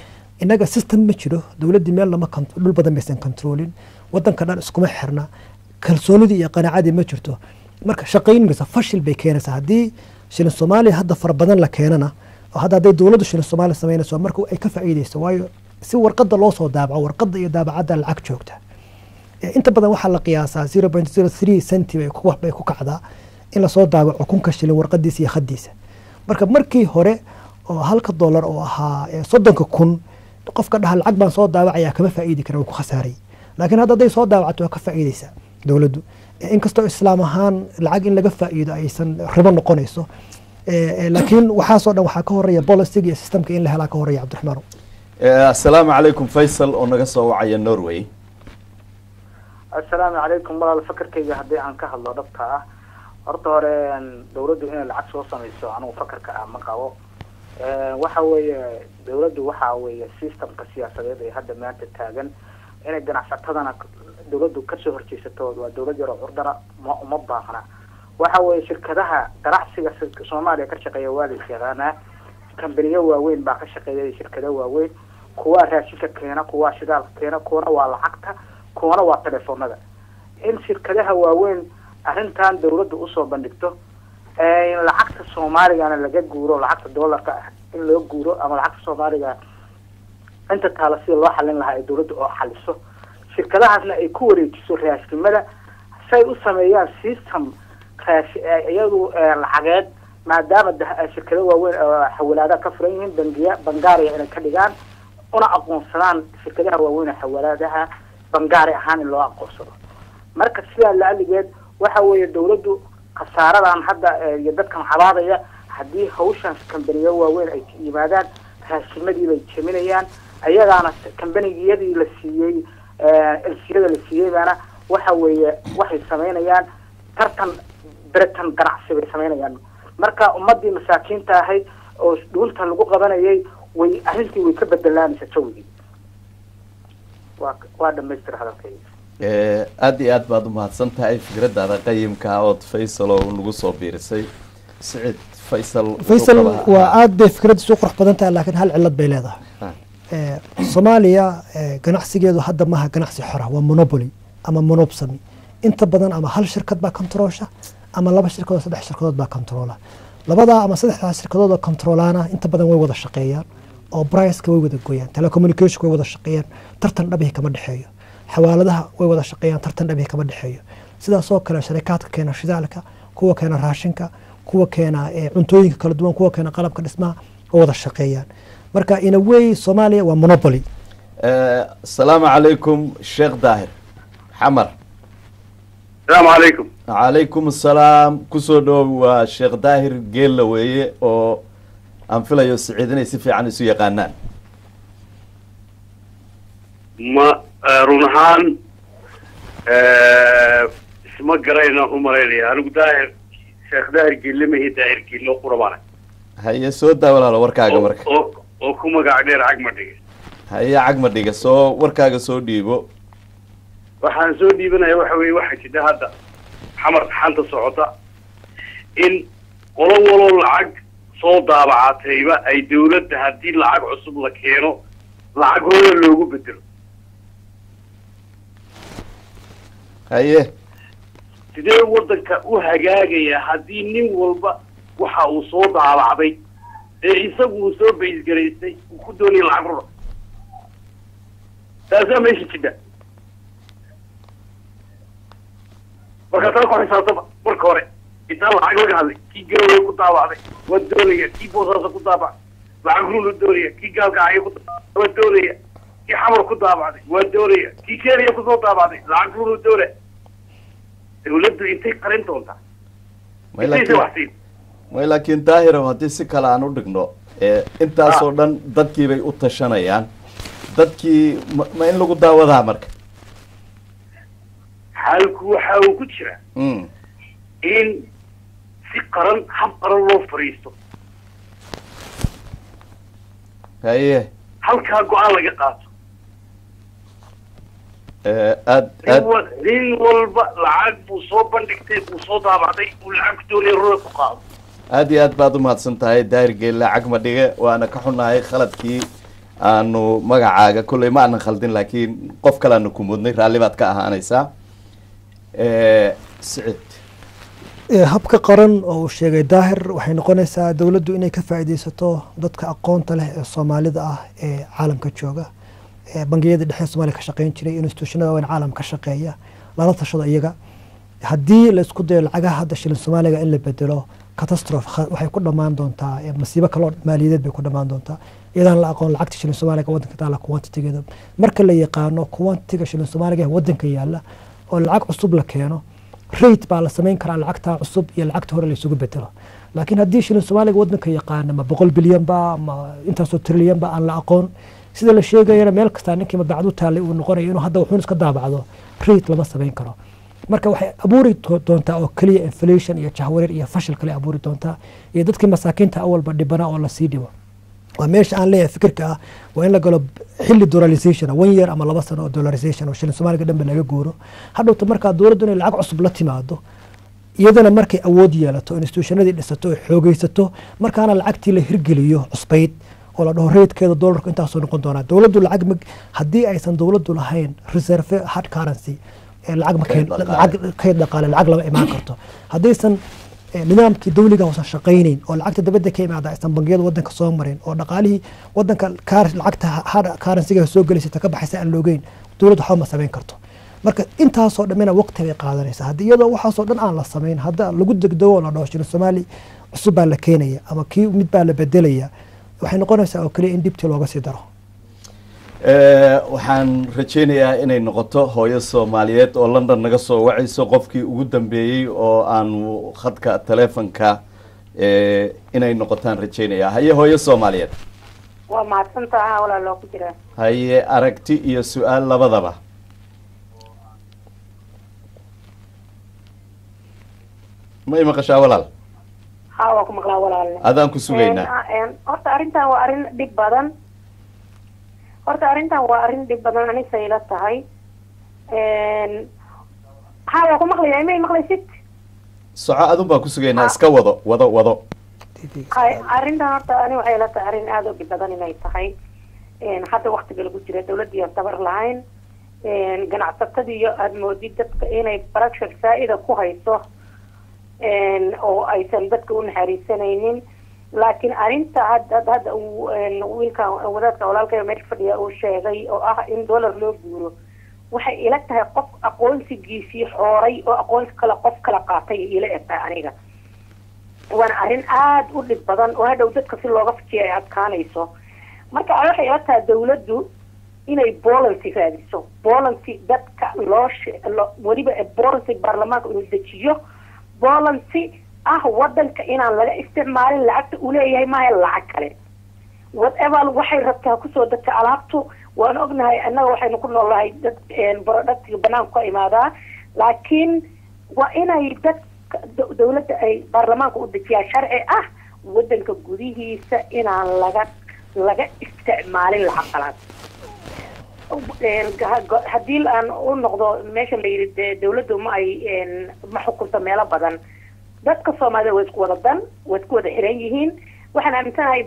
Innaga system ma jiro, dowladdii meel lama dhul badan baysan controlin, wadanka dhan iskuma xirna, kalsoonidii iyo qanaacadii ma jirto. Marka shaqayn maysa, fashil bay keenaysaa. Haddii shilin Soomaaliya hadda fara badan la keenana, oo hadda hadday dowladdu shilin Soomaaliya samaynayso, marka ay ka faa'iideyso, waayo Si warqadda loo soo daabaco, warqadda iyo daabacadda lacag joogta. Inta badan waxaa la qiyaasaa 0.03 centi bay ku kacdaa in lasoo daabaco 1000-ka shilin warqadiisa iyo khadiisa. Marka markii hore oo halka dollar oo ahaa 30,000, qofka dhaha lacag baan soo daabacaya kama faa'iidi kara, wuu ku khasaaray. Laakiin hadda hadday soo daabacato waa ka faa'iideysaa dowladdu. Inkastoo islaam ahaan lacag in laga faa'iido aysan ribo noqonayso, laakiin waxaasoo dhan waxaa ka horeeya policy iyo systemka in la helaa ka horeeya, Cabdiraxmaan. Assalaamu calaykum, Faysal oo naga soo wacaya Norway. Assalaamu calaykum walaal. Fakarkayga haddii aan ka hadlo dhabta ah, horta hore dawladdu inay lacag soo samayso anigu fakarka ah ma qabo. Waxa weeye dawladdu waxa weeye systemka siyaasadeed ee hadda maanta taagan inay ganacsatadana dawladdu kasoo horjeesato. Waa dawlad yaroo curdara, ma uma baahna. Waxa weeye shirkadaha ganacsiga Soomaaliya ka shaqeeya waa la yaqaanaa, kambaniyo waaweyn baa ka shaqeeya, shirkado waaweyn, kuwaa raashinka keena, kuwaa shidaalka keena, kuwana waa lacagta, kuwana waa telefoonada. In shirkadaha waaweyn arrintan dawladdu usoo bandhigto, lacagta soomaaligana laga guuro, lacagta doolarka ah in loo guuro ama lacagta soomaaliga inta taala sida loo xalin lahaa ay dawladdu oo xaliso, shirkadahaasna ay ku wareejiso raashimada say u sameeyaan system raashi iyadu lacageed, maadaama shirkado waaweyn oo xawalaadaha ka furan yihiin bangiya bangaariya inay ka dhigaan una aqoonsadaan shirkadaha waaweyn ee xawalaadaha bangaari ahaan in loo aqoonsado. Marka sidaa la-aligeed waxa weeye dawladdu khasaaradan hadda iyo dadkan xabaadaya, haddii hawshan kambaniyo waaweyn ay yimaadaan raashimadii bay jeminayaan, ayagaana kambanigiyadii la siiyey elsiyada la siiyey baana waxa weeye waxay samaynayaan tartan britain ganacsi bay samaynayaan. Marka ummadii masaakiinta ahayd oo dhuunta lagu qabanayay way arrintii way ka bedelaanaysa jawigii. Waa dhamaystir hadalkayga. Aada iyo aad baad umahadsan tahay fikraddaada qayimka ood Faysal oo nagu soo biirisay. Sicid, Faysal wuxuu Faysal qabaa- waa aad bay fikraddiisu u qurux badan tahay, laakiin hal cillad bay leedahay. Soomaaliya ganacsigeedu hadda maaha ganacsi xora, waa monopoly ama monopsony. Inta badan ama hal shirkad baa controlsha ama laba shirkadood, saddex shirkadood baa controla. Labadaa ama saddexdaa shirkadood oo controlaana inta badan way wada shaqeeyaan oo priceka way wada gooyaan, telecommunication way wada shaqeeyaan, tartan dhabihi kama dhexeeyo. Xawaaladaha way wada shaqeeyaan, tartan dhabihi kama dhexeeyo. Sidaasoo kale sharikaadka keena shidaalka, kuwa keena raashinka, kuwa keena cuntooyinka kala duwan, kuwa keena qalabka dhismaha oo wada shaqeeyaan. Marka in a way Soomaaliya waa monopoly. Asalaamu calaykum, Sheekh Daahir Xamar. Asalaamu calaykum. Calaykum asalaam, kusoo dhowow. Waa Sheekh Daahir Geella weeye oo aan filayo Siciid inay si fiican isu yaqaanaan. Ma run ahaan isma garayna u malaynaya. Anigu Daahir, Sheekh Daahir Geelle mahi, Daahir Geelle oo qurabana. Haye, soo daa walaalo warkaaga marka. Oo ku magac dheer Cagma Dhige. Haye Cagma Dhiga, soo warkaaga soo dhiibo. Waxaan soo dhiibanaya waxa weeye, waxaa jira hadda Xamar xanta socota in qolo waloo lacag soo daabacatayba ay dawladda haddii lacag cusub la keeno lacag hooda loogu bedelo. Sidee waddanka u hagaagayaa haddii nin walba waxa uu soo daabacday ee isagu uu soo baysgaraystay uu ku doonaya lacag rura? Taasaa meesha jidha. Marka taa ku xisaabtama marka hore intaan lacag laga hadlay, kii Garowe ku daabacday waa doonaya, kii Boosaaso ku daabacday lacag run u doonaya, kii Gaalkacyo ku waa doonaya, kii Xamar ku daabacday waa doonaya, kii Kenya kusoo daabacday lacag run u doonaya. Dawladdu intay qarin doontaa? May intaysa laakiin wax siin. May laakiin Daahirow, haddii si kale aan u dhigno, intaasoo dhan dadkii bay u tashanayaan. Dadkii ma in lagu daawadaa marka? Xalku waxa uu ku jira in si qaran, hab qaran loo fariisto, halkaa go-aan laga qaato. Aad nin aad nin walba lacag buu soo bandhigtay, uu soo daabacday, uu lacag ku doonaya rura ku qaado. Aad iyo aad baad umahadsan tahay Daahir Geelle Cagma Dhige. Waana ka xunnahay khaladkii aanu magacaaga, kolley ma aanan khaldin laakiin qof kale aanu ku mudnay. Raalli baad ka ahaanaysaa, Sicid. Habka qaran oo uu sheegay Daahir waxay noqonaysaa dowladdu inay ka faa'iidaysato dadka aqoonta leh ee Soomaalida ah ee caalamka jooga. Bangiyada dhexe Soomaaliya ka shaqeyn jiray, institutionada waaweyn caalam ka shaqeeya, lala tashado iyaga. Haddii la isku dayo lacagaha hadda shilin Soomaaliga in la bedelo, catastrophe waxay ku dhammaan doontaa, masiibo kaloo maaliyadeed bay ku dhammaan doontaa, iyadaan la aqoon lacagta shilin Soomaaliga waddanka taala quantity-geeda. Marka la yaqaano quantity-ga shilin Soomaaliga ee waddanka yaalla oo lacag cusub la keeno, rate baa la samayn karaa lacagta cusub iyo lacagta hore la isugu bedelo. Laakiin haddii shilin Soomaaliga waddanka yaqaana ma 100 bilyan ba ma intaasoo trilyan ba aan la aqoon, sida la sheegayana meel kastaa ninkii madbacad u taallay uu noqonayo inuu hadda wuxuun iska daabacdo, rate lama samayn karo. Marka waxay abuuri doontaa oo keliya inflation iyo jahwareer iyo fashil kale abuuri doontaa, iyo dadkii masaakiinta awalba dhibana oo lasii dhibo. Waa meesha aan leeyahay fikirka ah waa in la galo xilli dollarization, one year ama 2 sano oo dollarization oo shilin Soomaaliga dhanba laga guuro. Hadhowta markaa dowladdu inay lacag cusub la timaado, iyadana markay awood yeelato, institutionadii dhisato oo xoogeysato, markaana lacagtii la hirgeliyo cusbayd oo la dhaho ratekeeda dollarku intaasoo noqon doonaa. Dowladdu lacag ma, haddii aysan dowladdu lahayn reserve hard currency, lacag ma keen, lacag kayd dhaqaale lacag lama imaan karto. Haddaysan nidaamkii dawliga uusan shaqaynayn oo lacagta dabadda ka imaada aysan bangiyada wadanka soo marin oo dhaqaalihii wadanka lacagta hard currency-ga soo gelaysa ta ka baxaysa aan loogeyn, dowladdu waxba ma samayn karto. Marka intaasoo dhammina waqti bay qaadanaysaa. Haddii iyadoo waxaasoo dhan aan la samayn hadda lagu degdego oo la dhaho shilin Soomaali cusub baa la keenaya ama kii mid baa la bedelaya, waxay noqonaysaa oo keliya in dhibtii looga sii daro. Waxaan rajaynayaa inay noqoto hooyo Soomaaliyeed oo London naga soo wacayso qofkii ugu dambeeyey oo aanu khadka telefonka inay noqotaan rajaynayaa. Haye, hooyo Soomaaliyeed. Waa mahadsantaha walaaloo ku jira. Haye, aragti iyo su-aal labadaba. Ma i maqashaa, walaal? Ha, waa ku maqlaa, walaalle. Adaan ku sugaynaa. Horta arrintan waa arrin dhib badan, horta arrintan waa arrin dhib badan anisay ila tahay. Ha, waa ku maqlayaa, may maqlaysid? Soco, adun baan ku sugaynaa, iska wado wado wado. Hay, arrintan horta ani waxay ila tahay arrin aada u dhib badan inay tahay. Hadda waktiga lagu jira dawladii aan tabar lahayn, ganacsatadiiyo aada moodid dadka inay pressure saa-ida ku hayso oo aysan dadka u naxariisanaynin. Laakiin arrinta hadda uu wiilkan wadaadka walaalkay meesha fadhiya uu sheegay oo ah in dollar loo guuro, waxay ila tahay qof aqoonsigiisii xooray oo aqoonsi kale qof kala qaatay ila eg tahay aniga. Waana arrin aada u dhib badan oo hadhow dadka si looga fajiya ay adkaanayso. Marka waxay ila tahay dawladdu inay policy raadiso, policy dadka loo weliba policy baarlamaanka inuu dejiyo, policy ah wadanka inaan laga isticmaalin lacagta uu leeyahay maaha lacag kale, whatever waxay rabtaa kusoo degta alaabtu. Waan ognahay annaga waxaynu ku noolnahay dad productiga banaanku ka imaadaa, laakiin waa inay dadka dawladda ay baarlamaanka u dejiyaan sharci ah wadanka gudihiisa inaan laga isticmaalin lacag qalaad. Haddii aan u noqdo meesha la yidhi dawladdu ma ay ma xukunto meelo badan, dadka Soomaalida way isku wada dan, way isku wada xiran yihiin. Waxaan aaminsanahay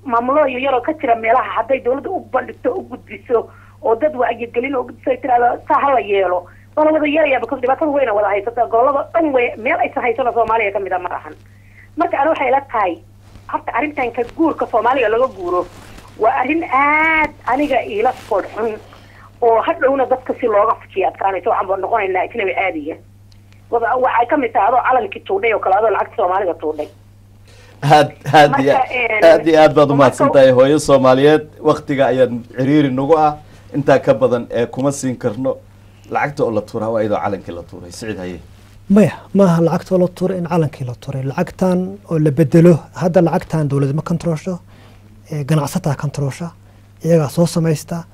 maamulooyin yaroo ka jira meelaha hadday dawladda u bandhigto, u gudbiso oo dad wacyigelin oo gudbiso ay tiraahdo saa hala yeelo, waa la wada yeelaya, because dhibaatada weyna wada haysata gobolada dhan wey, meel aysan haysano Soomaaliya kamid a ma ahan. Marka ani waxay ila tahay horta arrintan ka guurka Soomaaliga laga guuro waa arrin aad aniga iila food xun oo hadhowna dadka si looga fujiya adkaanayso. Waxaan ba noqonaynaa ajnabi caadiya, waxay kamid tahay adoo calankii tuudhay oo kale, adoo lacagta Soomaalida tuudhay. Aad aad iyo aad iyo aad baad umahadsan tahay, hooyo Soomaaliyeed. Waktiga ayaad ciriiri nagu ah, intaa ka badan ee kuma siin karno. Lacagta oo la tuuraa waa iyadoo calankii la tuuray. Sicid, haye. Maya, maaha lacagta oo la tuuray in calankii la tuuray. Lacagtan oo la bedelo, hadda lacagtan dowladda ma controlsho, ganacsataa controlsha, iyagaa soo samaysta,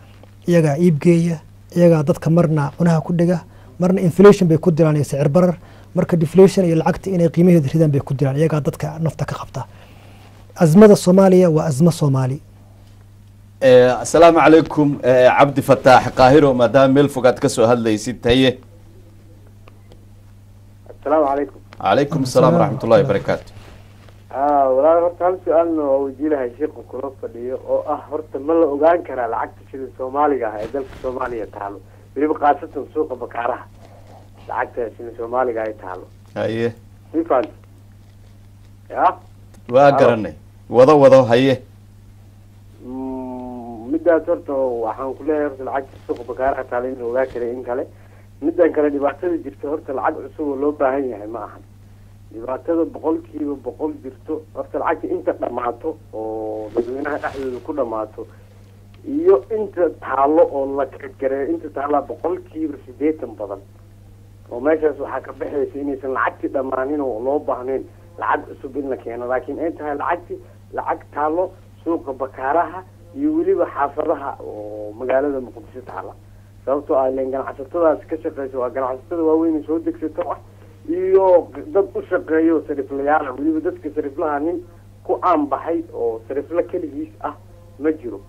iyagaa iibgeeya, iyagaa dadka marna cunaha ku dhiga, marna inflation bay ku diraan iyo sicir barar, marka deflation iyo lacagta inay qiimaheeda ridaan bay ku diraan. Iyagaa dadka nafta ka qabta. Azmada Soomaaliya waa azmo Soomaali. Asalaamu calaykum, Cabdi Fataax Qaahiro, maadaama meel fogaad ka soo hadlaysid, haye. Asalaamu calaykum. Calaykum asalaam waraxmat ullahi wabarakaatu. Walaal, horta hal su-aalna waa weydiinahay sheikhu kula fadhiyo oo ah horta ma la ogaan karaa lacagta shilin Soomaaliga ah ee dalka Soomaaliya taalo, weliba khaasatan suuqa Bakaaraha lacagta shilin Soomaaliga ay taalo? Haye. Mifant ya? Waa garanay, wado wado, haye. Midda Midaas horta waxaan ku leeyahay horta lacagta suuqa bakaaraha taala in la ogaa karay in kale. Midan kale dhibaatada jirta horta lacag cusub oo loo baahan yahay ma ahan. Dhibaatada 100% jirto horta lacagta inta dhammaato oo dadweynaha dhexdooda ku dhammaato iyo inta taalo oo la kagareeyo, inta taallaa 80% badan, oo meeshaas waxaa ka baxaysa inaysan lacagtii dhammaanin oo loo baahnayn lacag cusub in la keeno, laakiin ay tahay lacagti lacag taalo suuqa bakaaraha iyo weliba xaafadaha oo magaalada Muqdisho taala, sababtoo ah ileen ganacsatadaas ka shaqeysa waa ganacsatada waaweyn soo degsato ah iyo dad u shaqeeyo sariflayaala. Weliba dadka sariflaha nin ku caanbaxay oo sarifla keligiis ah ma jiro,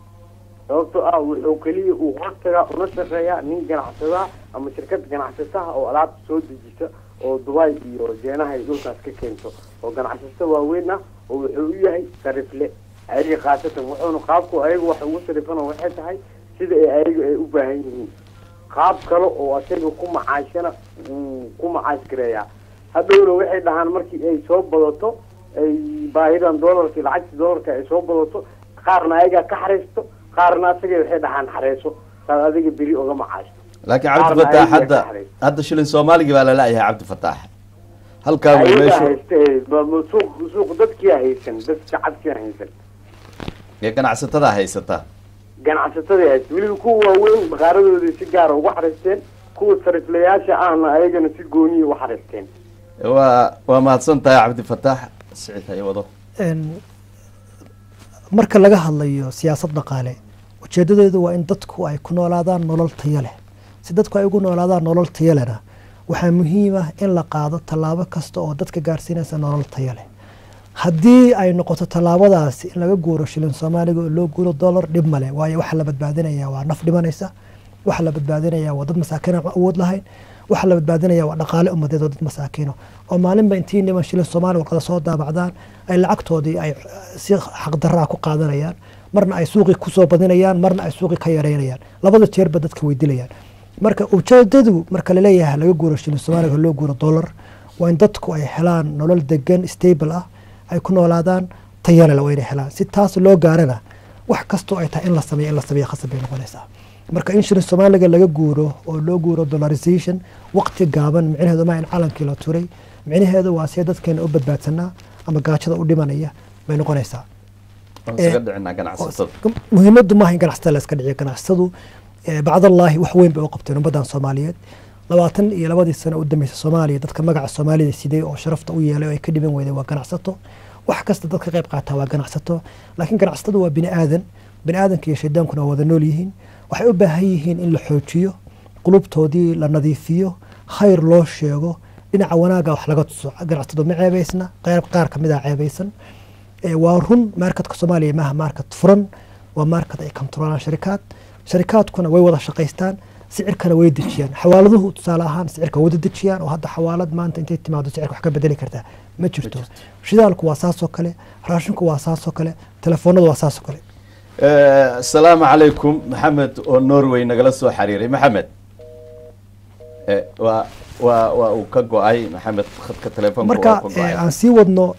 sababtoo ah wuxuu keliya uu hoos tagaa una shaqeeyaa nin ganacsadaha ama shirkad ganacsataha oo alaabta soo dejisa oo Dubai iyo Jeenaha ay dhulkaas ka keento, oo ganacsato waaweyn ah, oo wuxuu u yahay sarifle ayaga khaasatan. Wuxuuna qaabku ayaga wax ugu sarifana waxay tahay sida ay ayaga ay u baahan yihiin. Qaab kale oo asaga ku macaashana wuu ku macaash gareeyaa. Hadhowna waxay dhahaan markii ay soo badato, ay baahidan doolarka, lacagta doolarka ay soo badato, qaarna ayagaa ka xareysto, qaarna asaga waxay dhahaan xareyso saad adiga beri oga macaashto. Laakiin Cabdifataax, hadda shilin Soomaaligii baa lala-yahay. Cabdifataax, halkaa wey meeshu. Hayste suuq dadkiyaa haysan, dad shacabkiyaa haysan. Ee ganacsatada haysata. Ganacsatada haysta, weliba kuwa waaweyn bakaaradooda si gaara ugu xariisteen, kuwa sariflayaasha ahna ayagana si gooniya u xariisteen. Waa mahadsan tahay Cabdifataax. Siciid, hay wado. Marka laga hadlayo siyaasad dhaqaale, ujeedadeedu waa in dadku ay ku noolaadaan nolol tayo leh. Si dadku ay ugu noolaadaan nolol tayo lehna, waxaa muhiim ah in la qaado tallaabo kasta oo dadka gaarsiinaysa nolol tayo leh. Haddii ay noqoto tallaabadaasi in laga guuro shilin Soomaaliga oo loo guuro dollar, dhib male, waayo waxa la badbaadinaya waa naf dhimanaysa, waxa la badbaadinaya waa dad masaakiin aan awood lahayn, waxa la badbaadinaya waa dhaqaale ummadeed oo dad masaakiino oo maalinba intii niman shilin Soomaali warqada soo daabacdaan ay lacagtoodii ay si xaqdarraa ku qaadanayaan, marna ay suuqii kusoo badinayaan, marna ay suuqii ka yareynayaan, labada jeerba dadka way dilayaan. Marka ujeedadu marka laleeyahay laga guuro shilin Soomaaliga loo guuro dollar, waa in dadku ay helaan nolol degan, stable ah, ay ku noolaadaan, tayana waa inay helaan. Si taas loo gaarana, wax kastoo ay tahay in la sameeyo, in la sameeyo khasab bay noqonaysaa. Marka in shilin Soomaaliga laga guuro oo loo guuro dollarization waqti gaaban, micnaheedu maa in calankii la turay. Micnaheedu waa see dadkeena u badbaadsanaa ama gaajada u dhimanaya bay noqonaysaa. Iskaga dhicinaa ganacsatada. Muhiimaddu maaha in ganacsatada la iska dhiciyo. Ganacsatadu bacdallaahi wax weyn bay u qabteen ummaddan Soomaaliyeed. 22dii sano u dambeysay Soomaaliya, dadka magaca Soomaalida siday oo sharafta u yeelay oo ay ka dhiban weyday waa ganacsato. Wax kasta dadka qayb qaataa waa ganacsato. Laakiin ganacsatadu waa bini aadan, bini aadanka iyo shaydaankuna waa wada nool yihiin. Waxay u baahan yihiin in la xoojiyo qulubtoodii, la nadiifiyo, khayr loo sheego, dhinaca wanaagga wax laga tuso. Ganacsatadu ma ceebaysna, qayb qaar kamid a ceebaysan. Waa run, marketka Soomaaliya maaha market furan, waa market ay kontroolaan sharikaad. Sharikaadkuna way wada shaqaystaan, sicirkana way dejiyaan. Xawaaladuhu tusaale ahaan sicirka wada dejiyaan, oo hadda xawaalad maanta intay timaado sicirka wax ka bedeli kartaa ma jirto. Shidaalku waa saasoo kale, raashinku waa saasoo kale, telefoonadu waa saasoo kale. Asalaamu calaykum. Maxamed oo Norway nagala soo xiriiray. Maxamed waa uu ka go-ay Maxamed khadka telefoonka. Marka aan sii wadno,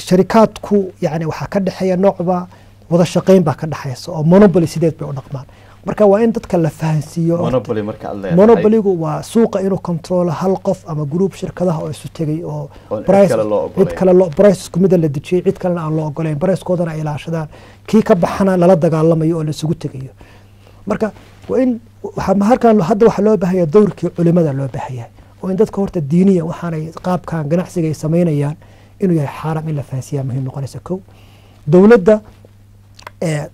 sharikaadku yani waxaa ka dhexeeya noocba wada shaqayn baa ka dhexaysa, oo monopoly sideed bay u dhaqmaan. Marka waa in dadka la fahansiiyo. Monopoly marka aad leedahay? Monopolygu waa suuqa inuu controlo hal qof ama group shirkadaha oo isu tegay oo oon cid kale loo ogolayn. Cid kale loo price isku mida la dejiyey, cid kalena aan loo ogolayn, pricekoodana ay ilaashadaan, kii ka baxana lala dagaalamayo oo la isugu tegayo. Marka waa in waxaa halkan hadda waxaa loo baahaya dowrkii culimada loo baahanyahay, oo in dadka horta diiniya waxaanay qaabkan ganacsiga ay samaynayaan inuu yahay xaaram in la fahansiiyaa muhiim noqonaysa. Kow, dowladda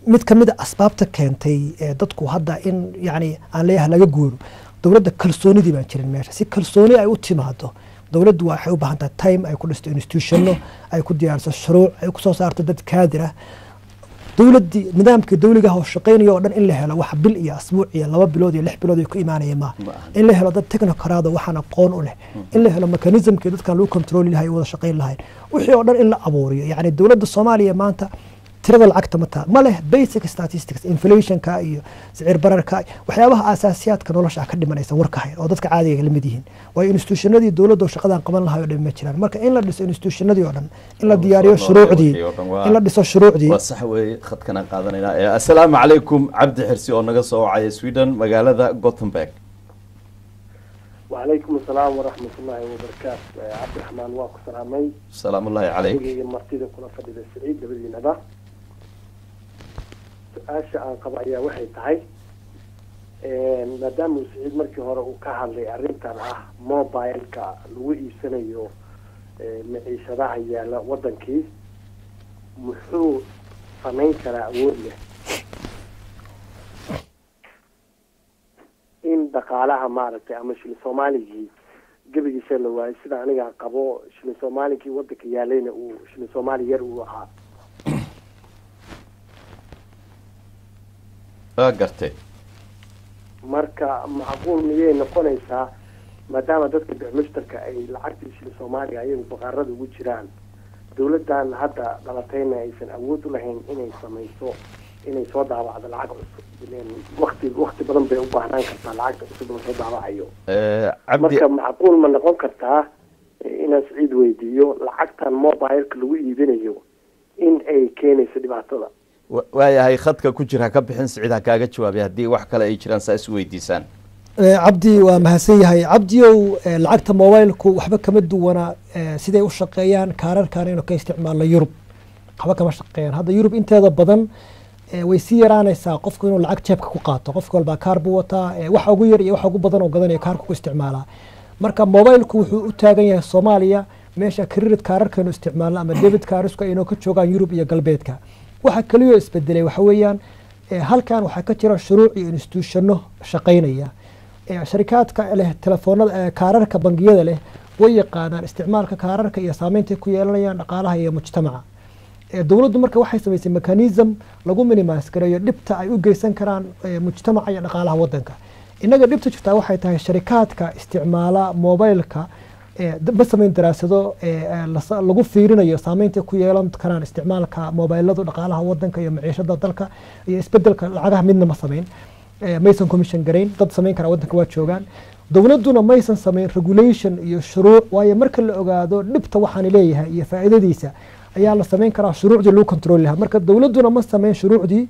mid ka mid a asbaabta keentay dadku hadda in yani aan leeyahay laga guuro dowladda, kalsoonidii baan jirin meesha. Si kalsooni ay u timaado, dowladdu waxay u baahan tahay time ay ku dhisto institutionno, ay ku diyaariso shuruuc, ay ku soo saarto dad kaadir ah, dowladdii nidaamkii dowliga oo shaqaynaya oo dhan in la helo. Wax bil iyo asbuuc iyo 2 bilood iyo 6 bilood ay ku imaanaya maaha. Ma aha. In la helo dad technocrat oo waxaan aqoon u leh, in la helo mechanismkii dadkan lagu controli lahay, wada shaqayn lahayn, wixii oo dhan in la abuuriyo. Yani dowladda Soomaaliya maanta Tirada lacagta ma taa, ma leh basic statistics, inflationka iyo sicir bararka, waxyaabaha aasaasiyaadka nolosha ah ka dhimanaysa warka hayn oo dadka caadiga la mid yihiin, waayo institutionadii dowladda oo shaqadan qaban lahaa oo dhan ma jiraan. Marka in la dhiso institutionadii oo dhan, in la diyaariyo shuruucdii, in la dhiso shuruucdii. Waa sax weeye. Khadkan aan qaadanaynaa. Assalaamu calaykum, Cabdi Xirsi oo naga soo wacaya Sweden, magaalada Gothenburg. وعليكم السلام ورحمة الله وبركاته. عبد الرحمن واكو سلامي. salaamu ullahi calayk. Adigaiyo martida kula fadhida Siciid labadiinaba. Su-aasha aan qabo ayaa waxay tahay, maadaama uu Siciid markii hore uu ka hadlay arrintan ah mobileka lagu iibsanayo maciishadaha yaala wadankii, muxuu samayn karaa awood leh in dhaqaalaha maaragtay ama shilin Soomaaligii gebigiisa la waayay, sida aniga qabo shilin Soomaaligii wadanka yaalayna uu shilin Soomaali yar uu ahaa? Waa gartay. Marka macquul miyay noqonaysaa, maadaama dadka bixmushtarka ay lacagtii shilin Soomaaliga ayagu baqaarada ugu jiraan, dowladdan hadda dhalatayna aysan awood u lahayn inay samayso, inay soo daabacdo lacag cusub, ileen waqti badan bay u baahnaan kartaa lacagta cusub lasoo daabacayo? Cabdi, marka macquul ma noqon kartaa inaan Siciid weydiiyo lacagtan mobileka lagu iibinayo in ay keenayso dhibaatada? Waayahay, khadka ku jira ha ka bixin, Siciid ha kaaga jawaabay. Haddii wax kale ay jiraan saa is weydiisaan. Cabdi waa mahadsan yahay. Cabdiyow, lacagta mobilku waxba kama duwana siday u shaqeeyaan kaararkan aynu ka isticmaalno Yurub. Waxba kama shaqeeyaan hadda Yurub inteeda badan. Way sii yaraanaysaa qofku inuu lacag jeebka ku qaato. Qof walbaa kaar buu wataa, waxa ugu yar iyo waxa ugu badan oo gadanaya kaarku ku isticmaalaa. Marka mobilku wuxuu u taagan yahay Soomaaliya meesha credit kaararkaynu isticmaalno ama debit kaarisku aynoo ka joogaan Yurub iyo galbeedka. Waxa kaliya isbedelay waxa weeyaan, halkan waxaa ka jira shuruuc iyo institutiono shaqaynaya. Sharikaadka leh telefoonada, kaararka bangiyada leh, way yaqaanaan isticmaalka kaararka iyo saameynta ay ku yeelanayaan dhaqaalaha iyo mujtamaca. Dowladdu marka waxay samaysay mechanism lagu minimise gareeyo dhibta ay u geysan karaan mujtamaca iyo dhaqaalaha wadanka. Innaga dhibta jirtaa waxay tahay sharikaadka isticmaala mobilka ma samayn daraasado lagu fiirinayo saameynta ku yeelan karaan isticmaalka mobiladu dhaqaalaha wadanka iyo maciishada dalka iyo isbedelka lacagaha. Midna ma samayn, maysan commission garayn. Dad samayn kara wadanka waa joogaan. Dowladduna maysan samayn regulation iyo shuruuc, waayo marka la ogaado dhibta waxaan leeyahay iyo faa'iidadiisa ayaa la samayn karaa shuruucdii lagu control lahaa. Marka dowladduna ma samayn shuruucdii,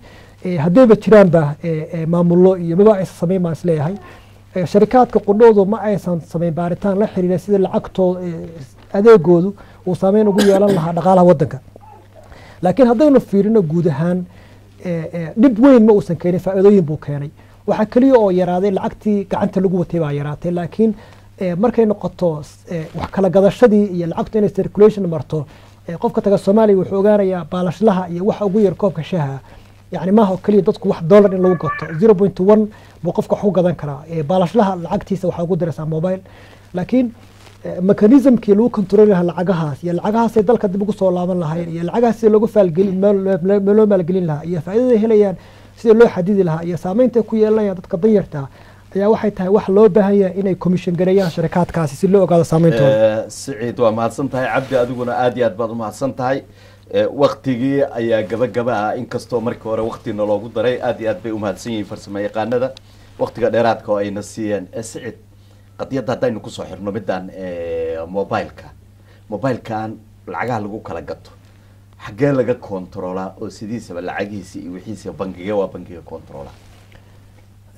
haddayba jiraanba maamullo iyo maba aysan samayn baan isleeyahay. Sharikaadka qudhoodu ma aysan samayn baaritaan la xiriira sida lacagtooda adeegoodu uu saameyn ugu yeelan lahaa dhaqaalaha wadanka. Laakiin haddaynu fiirino guud ahaan, dhib weyn ma uusan keenin, faa'iidooyin buu keenay. Waxaa keliya oo yaraaday lacagtii gacanta lagu watay baa yaraatay, laakiin markay noqoto wax kala gadashadii iyo lacagtu inay circulation marto, qofka taga Soomaaliya wuxuu ogaanayaa baalashlaha iyo waxa ugu yar koobka shaha, yani maaha oo keliya dadku wax dollar in lagu gato, 0.1 buu qofka wax ku gadan karaa. Baalashlaha lacagtiisa waxaa ugu diraysaa mobile, laakiin mechanismkii lagu control lahaa lacagahaas iyo lacagahaasay dalka dib ugu soo laaban lahayn iyo lacagahaas sida loogu faalgelin loo maalgelin lahaa iyo faa'iidada helayaan sida loo xadidi lahaa iyo saameynta ku yeelanayaan dadka danyarta ayaa waxay tahay wax loo baahan yahay inay commission gareeyaan sharikaadkaasi si loo ogaado saameyntooda. Siciid, waa mahadsan tahay. Cabdi, adiguna aad iyo aad baad umahadsan tahay. Waktigii ayaa gabagaba ah, inkastoo markii hore waktina loogu daray. Aad iyo aad bay umahadsan yihiin farsamo yaqaanada waktiga dheeraadka oo ayna siiyeen. Siciid, qadiyadda haddaynu kusoo xirno midaan mobileka, mobilkan lacagaha lagu kala gato xaggee laga controlaa oo sidiisaba lacagihiisa iyo wixiisa bangiga waa bangiga controla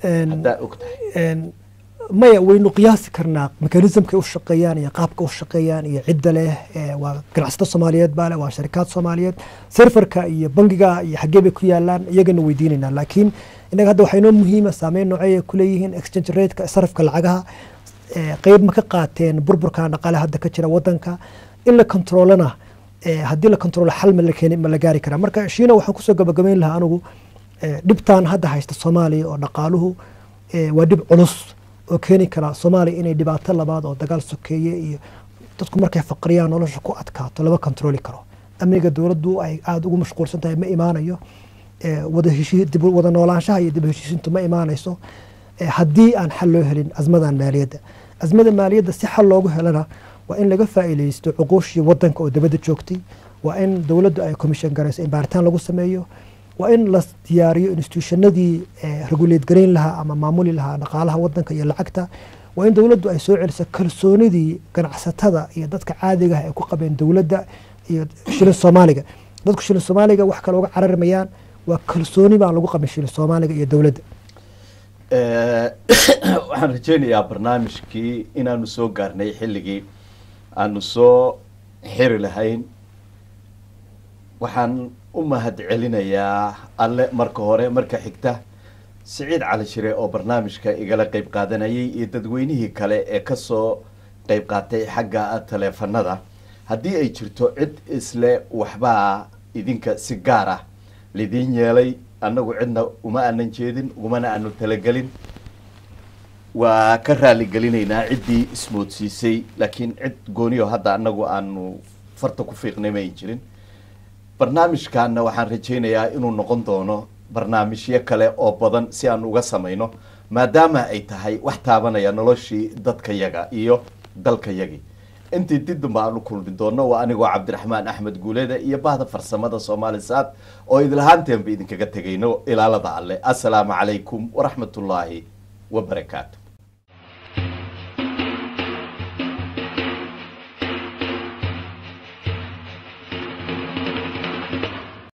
haddaa og tahay? Maya, waynu qiyaasi karnaa mechanismkay u shaqeeyaan iyo qaabka u shaqeeyaan iyo cidda leh. Waa ganacsato Soomaaliyeed baa leh, waa sharikaad Soomaaliyeed. Serverka iyo bangiga iyo xaggee bay ku yaalaan iyagana weydiinaynaa, laakiin innaga hadda waxaa inoo muhiima saameyn noocey ay ku leeyihiin exchange rateka, sarafka lacagaha, qeyb ma ka qaateen burburkan dhaqaale hadda ka jira wadanka, in la controlana, haddii la controlo xal ma la keeni, ma la gaari karaa? Marka Shiina, waxaan kusoo gabagabayn lahaa anigu, dhibtan hadda haysta Soomaaliya oo dhaqaaluhu waa dhib culus oo keeni kara Soomaaliya inay dhibaato labaad oo dagaal sokeeye iyo dadku markay faqriyaan nolosha ku adkaato lama controli karo. Amniga dowladdu ay aada ugu mashquulsan tahay ma imaanayo, wada heshii dib wada noolaanshaha iyo dib heshiisintu ma imaanayso haddii aan xal loo helin azmadan maaliyadda. Azmada maaliyadda si xal loogu helana waa in laga faa'iidaysto cuquushii wadanka oo dabadda joogtay, Waa in dowladdu ay commission garayso in baaritaan lagu sameeyo. Waa in la diyaariyo institutionadii regulate garayn lahaa ama maamuli lahaa dhaqaalaha wadanka iyo lacagta. Waa in dowladdu ay soo celiso kalsoonidii ganacsatada iyo dadka caadiga ah ay ku qabeen dowladda iyo shilin Soomaaliga. Dadku shilin Soomaaliga wax kale uga cararmayaan, waa kalsooni baan lagu qabin shilin Soomaaliga iyo dowladda. Waxaan rajeynayaa barnaamijkii inaanu soo gaarnay xilligii aanu soo xiri lahayn. Waxaan u mahad celinayaa Alle marka hore, marka xigta Siciid Cali Shire oo barnaamijka igala qeyb qaadanayay iyo dadweynihii kale ee kasoo qeyb qaatay xagga taleefanada. Haddii ay jirto cid isle waxbaa idinka si gaar ah lidiin yeelay, annagu cidna uma aanan jeedin, ugumana aanu talagelin, waa ka raaligelinaynaa ciddii ismoodsiisay, laakiin cid gooniyo hadda annagu aanu farta ku fiiqnay ma ayn jirin. Barnaamijkaana waxaan rajaynayaa inuu noqon doono barnaamijyo kale oo badan si aan uga samayno, maadaama ay tahay wax taabanaya noloshii dadkayaga iyo dalkayagii. Intii dib dambe aan u kulmi doono, waa anigoo Cabdiraxmaan Axmed Guuleeda iyo bahda farsamada Soomaali Saad oo idinlahaanteenba idinkaga tegayno ilaalada Alle. Assalaamu calaykum waraxmatullaahi wabarakaatu.